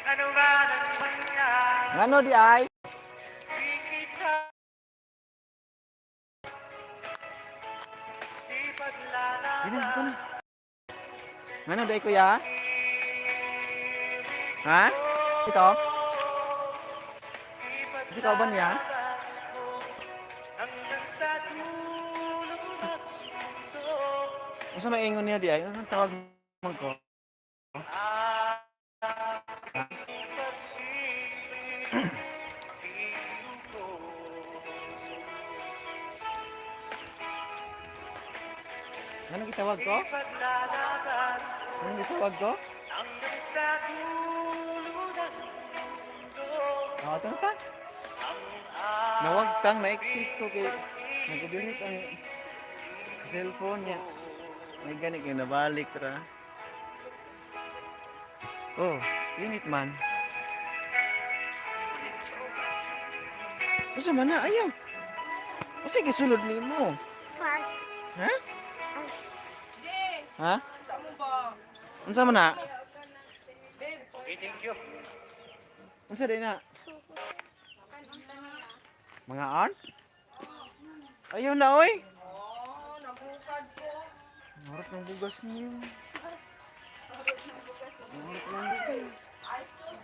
Ano ba ang mangyari? Ngano di ay? Di kita Yun na, ito ipaglalaban na. Ngano di ay kuya? Ha? Ito? Ikaw ba niya? Hanggang sa dulo ng mundo. Unsa may ingon niya di ay? Anong tawag man ko? Aking pag-ibig, giliw ko. Ngano gitawag ko? Ipaglalaban Anong gitawag ko? hanggang sa dulo ng mundo. Ah, ito ta. Nawag tang na-exit ko kay nagubinit ang cellphone niya. May gani kay nabalik ra. Oh, init man. Usa man na ayaw. Usa gisulod nimo? Ha? Di, Ha? sa mo ba? Unsa man na? Okay, thank you. Unsa day na? Mga on? Ayun na, oy. Oh, nabukad ko. Harap ng bugas niyo. Harap ng bugas. Ay, sus.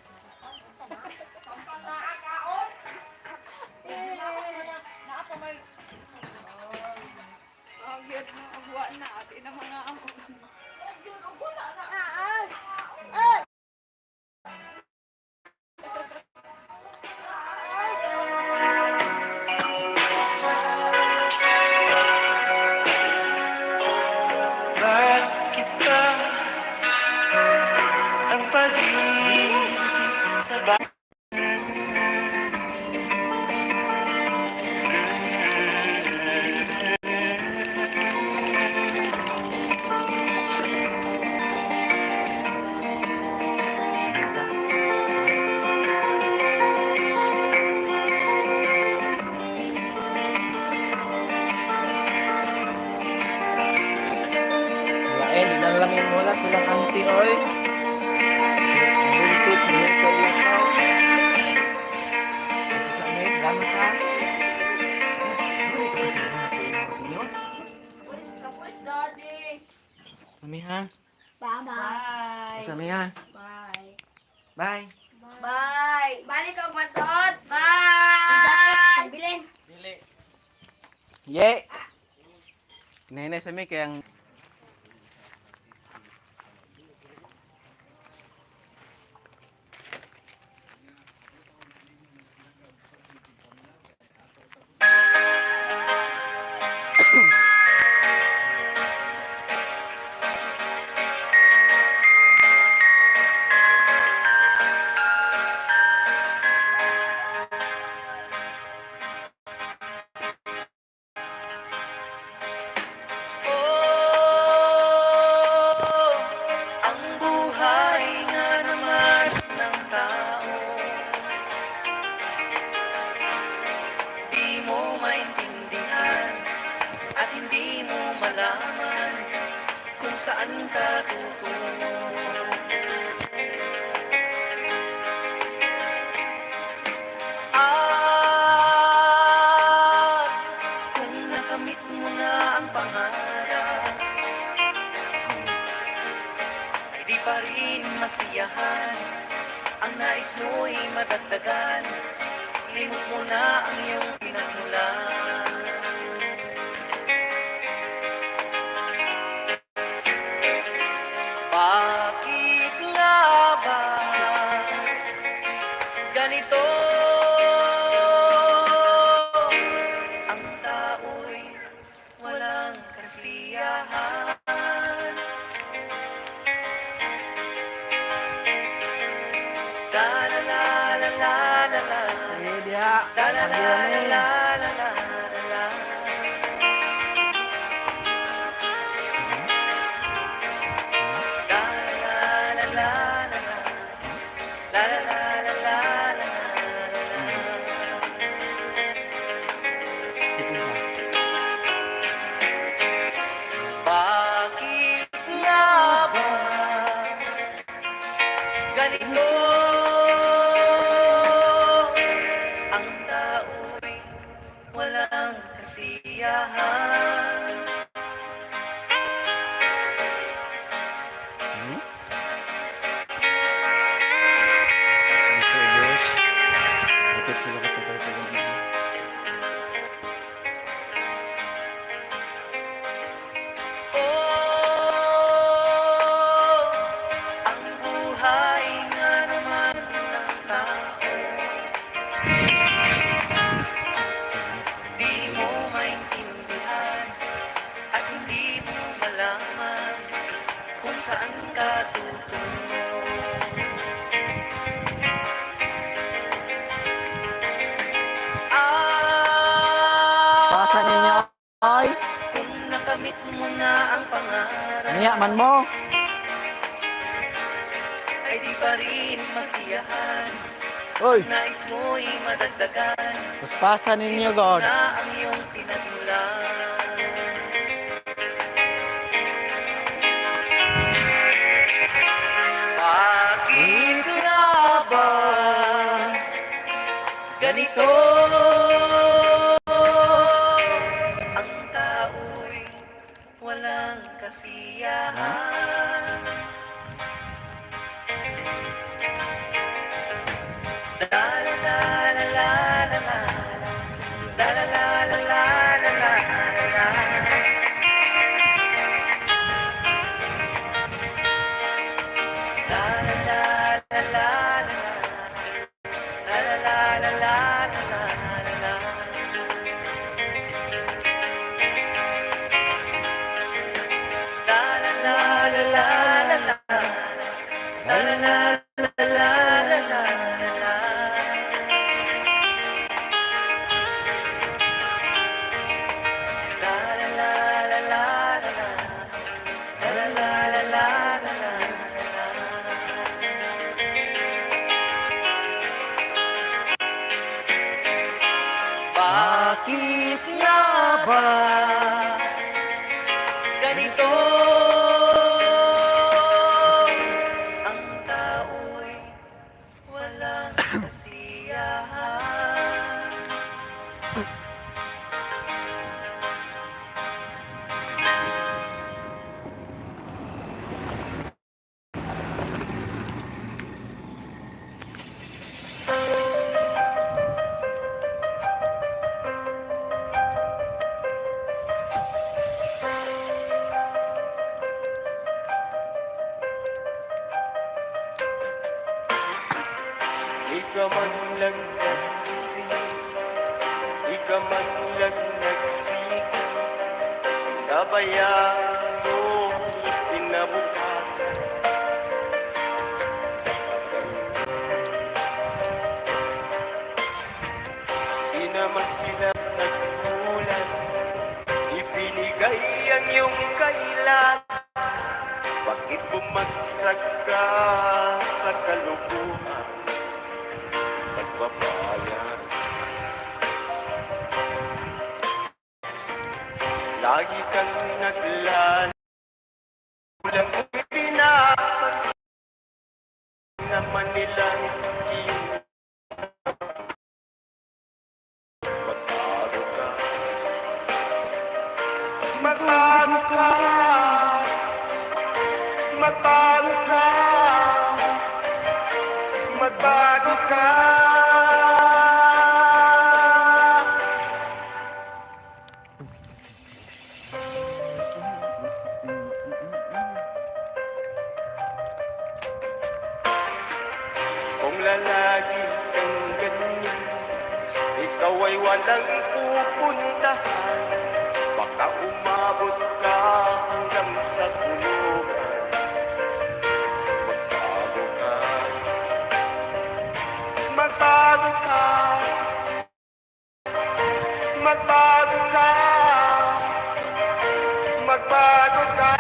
Pampang naakaon. Naa pa may... Oh, gyud na wa na ati na mga amo. Gyud og wala na. Bakit ba ang pag-ibig sa ba- Lain, ilan lang yung mula, ilang auntie, oy. Buntit, hindi ko ilang tao. Ito sa amin, lama ka. Ano ito kasi mas ko ilang opinion? Pulis ka, pulis, daddy. Mami ha? Bye-bye. Sa amin ha? Bye. Bye. Bye. Balik og masod. Bye. Bilin. Dili. Ye! Hinay sa amin, kaya ang Oh, ang buhay nga naman ng tao. Di mo maintindihan at hindi mo malaman kung saan ka tutungo. At kung nakamit mo na ang pangarap ay di pa rin masiyahan. Ang nais mo'y madagdagan. Limot mo na ang iyong pinagmulan. Bakit nga ba ganito? Ang tao'y walang kasiyahan. La la la la la la la. Ye, diha. La la la la la la la la. La la la la la la. La la la la la la la. Bakit nga ba ganito? Ang tao'y walang kasiyahan. Ito, boss. Kapit sila kapag kapag. Oh, ang buhay nga naman ng tao. Di mo maintindihan at hindi mo malaman kung saan ka tutungo. Ah, Pasa ninyo, oy. kung nakamit mo na ang pangarap Niya man mo. ay di pa rin masiyahan. Oy, Nais mo'y madagdagan. paspasa ninyo, God. Na ang iyong pinagmulan. Bakit nga ba ganito? masiyahan. La la la la la la la. La la la la la la la la. La la la la la la. La la la la la la la la. La la la la la la la. La la la la la la la la. La la la la la la. La la la la la la la. Bakit nga ba ganito ang tao'y walang kasiyahan? Di ka man lang nag-isip, di ka man lang nagsik. Pinabayaan mo kinabukasan. Di naman sila nagkulang, ibinigay ang iyong kailangan. Bakit bumagsak ka sa kalukuhan? Nagbabayad. Lagi kang naglalang, pinapansin naman nilang iyong. Magbago ka. Magbago ka. Magbago ka. Magbago ka. Kung lalagi kang ganyan, ikaw ay walang pupuntahan. Baka umabot ka hanggang sa kulungan. Magbago ka. Magbago ka. Magbago ka. Magbago ka.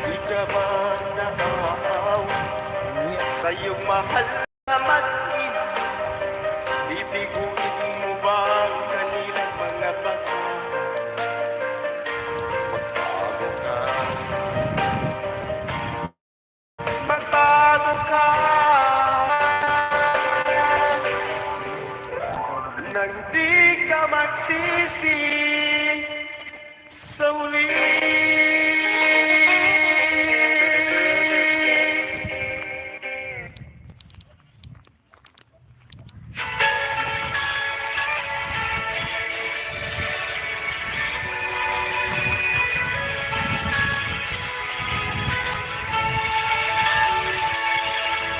Di ka ba naaawa sa iyong mahal na mag-ina? Bibiguin mo ba ang kanilang mga bata? Magbago ka. Magbago ka. Nang di ka magsisi sa uli.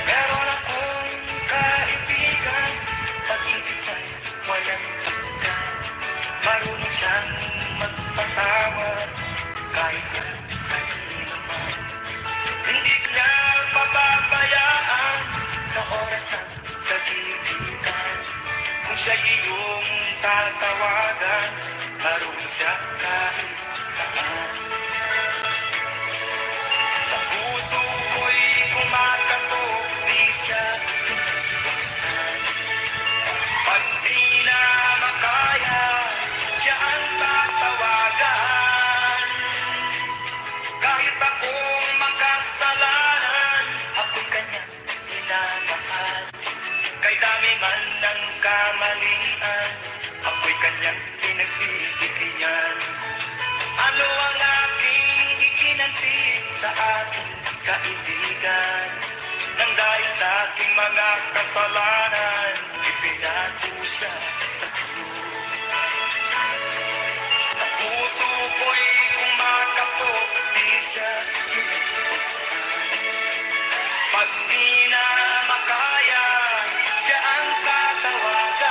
Meron akong kaibigan, pag-ibig ay walang hanggan. Marunong siyang magpatawad, kahit na kanino man. Hindi niya pababayaan sa oras ng kagipitan. Kung siya iyong tatawagan, marunong siya kahit saan. Sa puso ko'y kumakatok, di siya binubuksan. Pag di na makaya, siya ang tatawagan. Kahit akong makasalanan, ako'y kanyang minamahal. Kay dami man ng kamalian, aking kaibigan. Nang dahil sa aking mga kasalanan, ipinato siya sa krus. Sa puso ko'y kumakatok, di siya binubuksan. Pag di na makaya, siya ang tatawagan.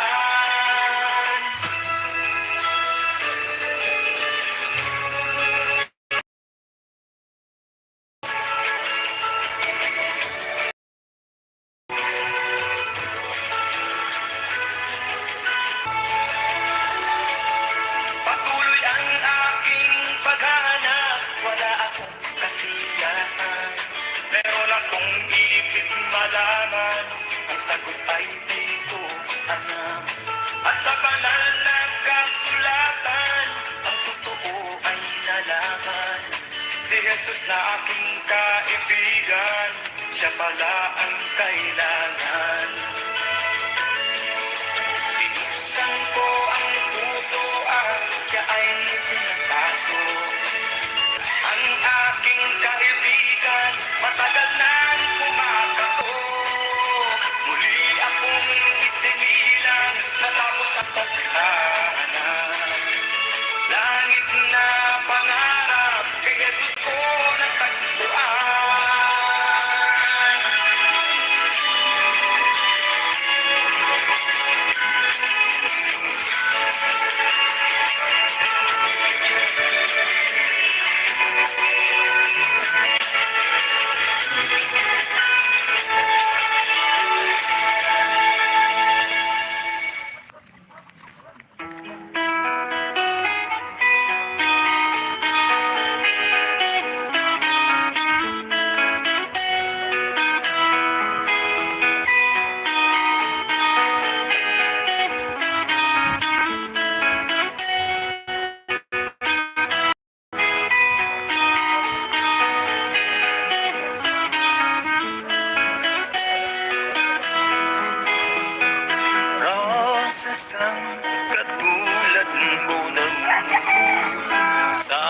Patuloy ang aking paghahanap, wala akong kasiyahan. Meron akong ibig malaman, ang sagot ay di ko alam. At sa banal na kasulatan, ang totoo ay nalaman. Si Jesus na aking kaibigan, siya pala ang kailangan. Binuksan ko ang puso at siya ay pinapasok. Ang aking kaibigan, matagal nang kumakatok. Muli akong isinilang natapos ang paghahanap. Langit na pangarap, kay Jesus ko natagpuan. Rosas ang katulad mo ng sa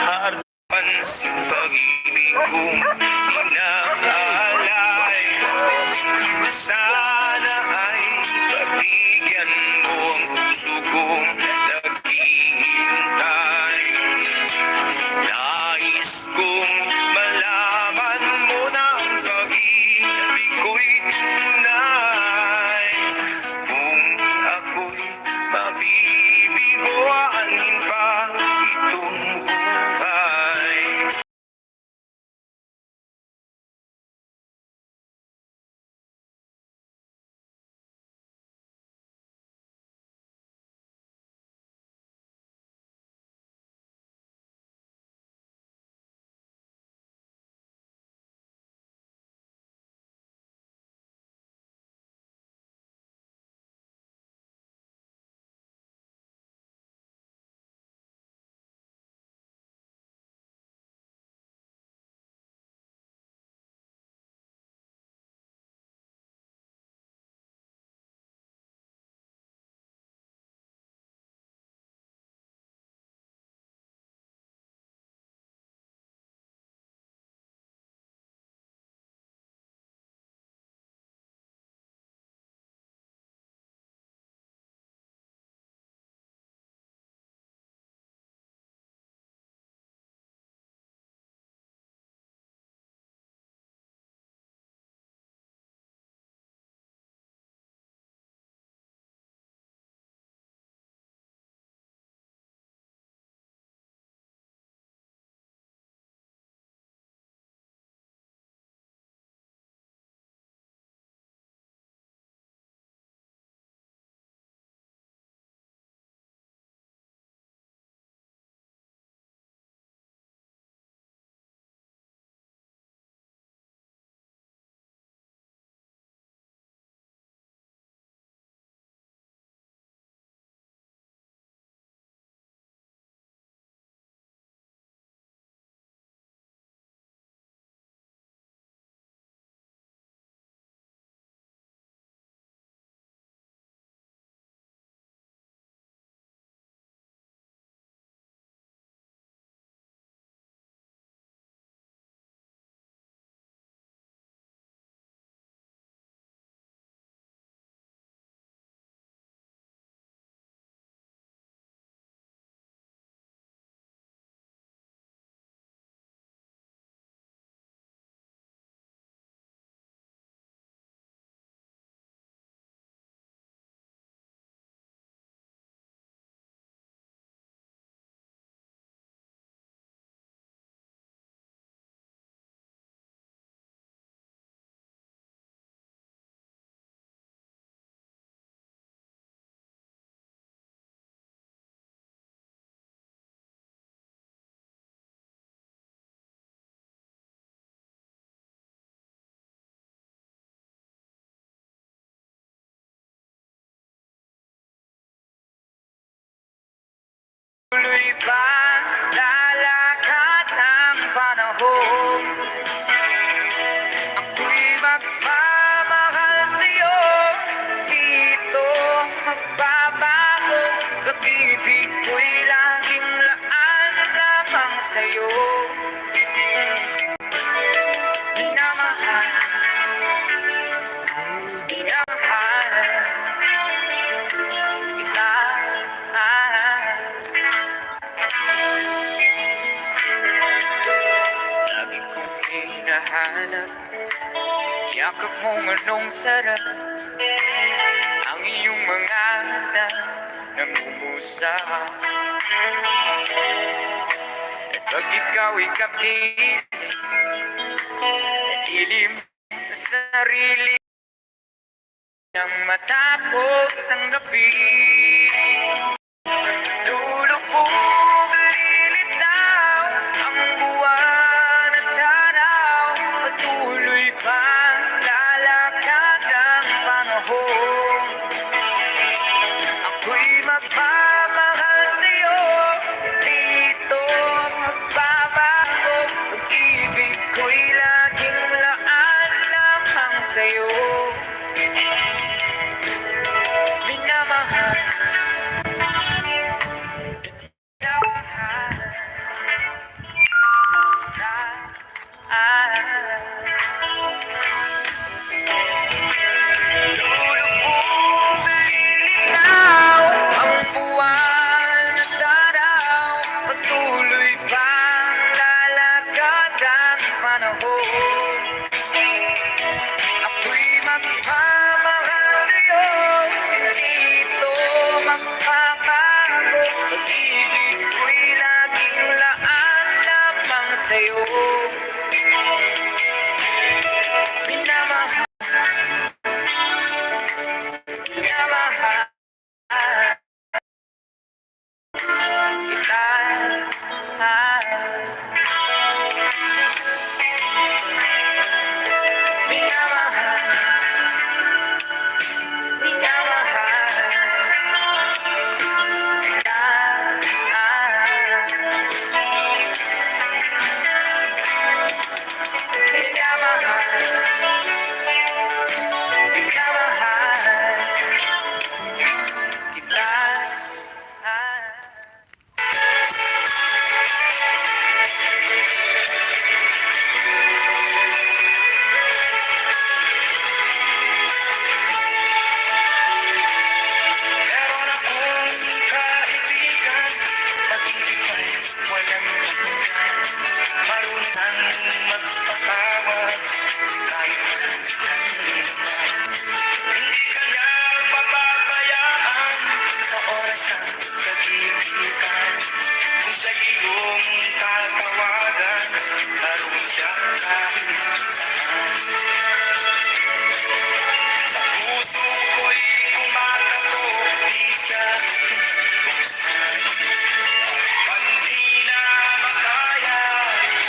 harapan sa pag-ibig kong inaalay. Sana ay pagbigyan mo ang puso kong naghihintay. Nais kong malaman mo na ang pag-ibig ko'y tunay. Kung ako'y mabibiguan pa itong buhay. Pag-ibig ko'y laging laan lamang sa'yo. Minamahal, minamahal kita. Lagi kong hinahanap, yakap mong anong sarap. Ang iyong mga mata nangungusap. At pag ikaw ay kapiling, nalilim sa sarili nang matapos ang gabi. Lulubog, lilitaw ang buwan at araw. Patuloy pang lalakad ang panahon. Ako'y magmamahal sa'yo, dito magbabago. Pag-ibig ko'y laging laan lamang sa'yo. Minamahal, minamahal ah. Lulubog, lilitaw ang buwan at araw. Patuloy pang lalakad ang panahon. Ako'y magmamahal sa'yo, hindi ito magbabago. Pag-ibig ko'y laging laan lamang sa'yo. Minamahal, minamahal kita. Minamahal, minamahal kita. Minamahal, minamahal kita. Meron akong kaibigan, pag-ibig ay walang hanggan. Marunong magpatawad, kahit kanino man. Hindi ka niya pababayaan sa oras ng kagipitan. Kung siya'y iyong tatawagan, naroon siya kahit saan. Sa puso ko'y kumakatok, di siya tinutuksan. Pag di na makaya,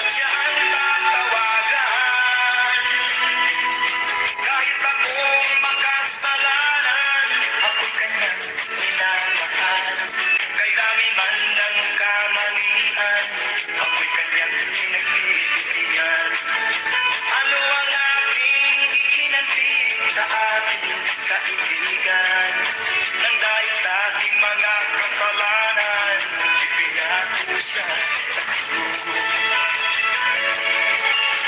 siya ang tatawagan. Kahit akong makasalanan, ako'y kanyang minamahal. Kay dami man ng kamalian, ako'y kanyang pinagbibigyan. Ano ang aking ikinanti sa aking kaibigan? Nang dahil sa aking mga kasalanan, ipinako siya sa krus.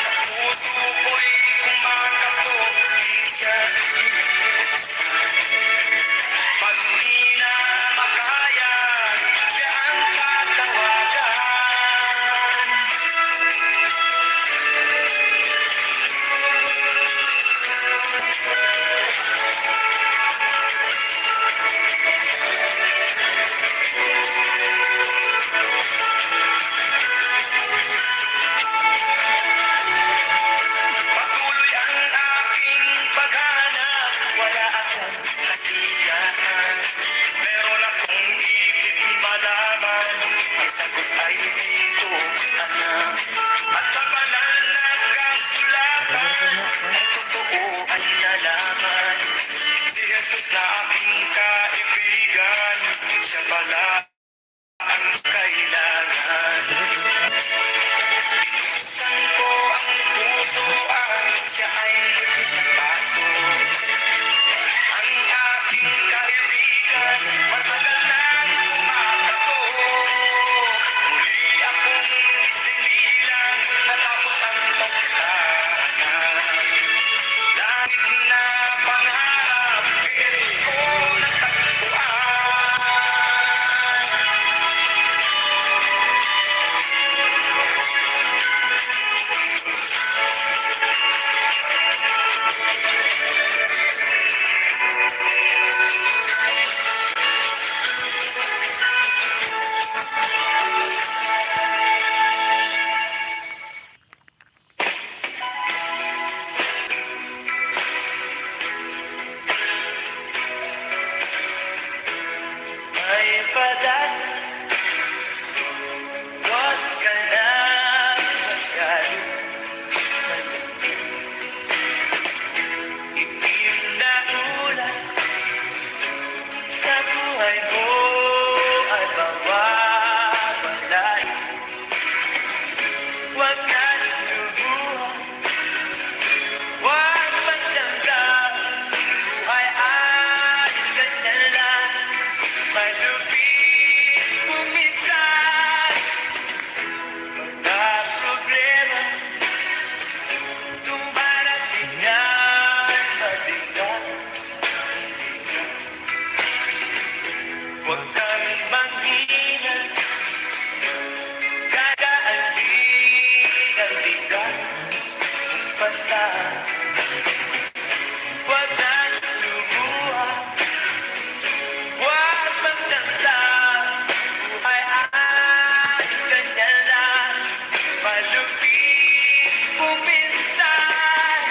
Sa puso ko'y kumakatok, di siya inubuksan. Pag di na makaya, siya ang tatawagan. Patuloy ang aking paghanap, wala akong kasiyahan. Meron akong ibig malaman, ang sagot ay di ko alam. At sa banal na kasulatan, ang totoo ay nalaman. Si Jesus na aking kaibigan, siya pala ang kailangan. Binuksan ko ang puso at siya ay pinapasok. Ang aking kaibigan, matagal nang Pagpadasal. Huwag ka na masyado malapit. Itim na ulan sa buhay mo ay mawawala. Huwag na luluha, huwag magdamdam. Buhay ay ganyan lang, malupit kung minsan. Mga problema, dumarating yan, mabigat minsan. Huwag kang manghina, dadaan din ang bigat pasa. Huwag na lumuha, huwag magdamdam. Buhay ay ganyan lang, malupit kung minsan.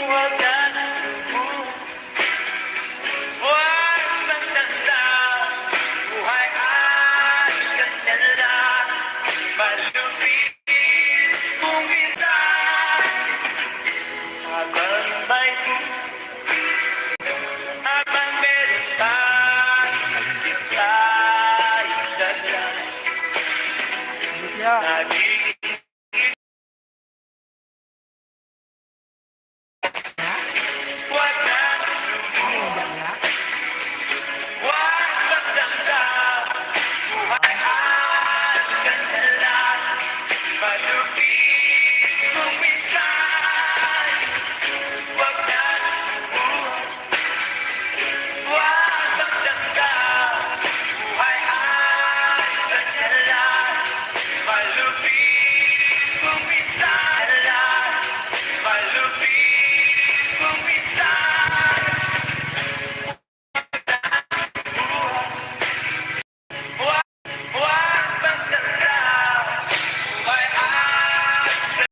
Huwag na lumuha, huwag magdamdam. Buhay ay ganyan lang, malupit kung minsan. Habang may buhay,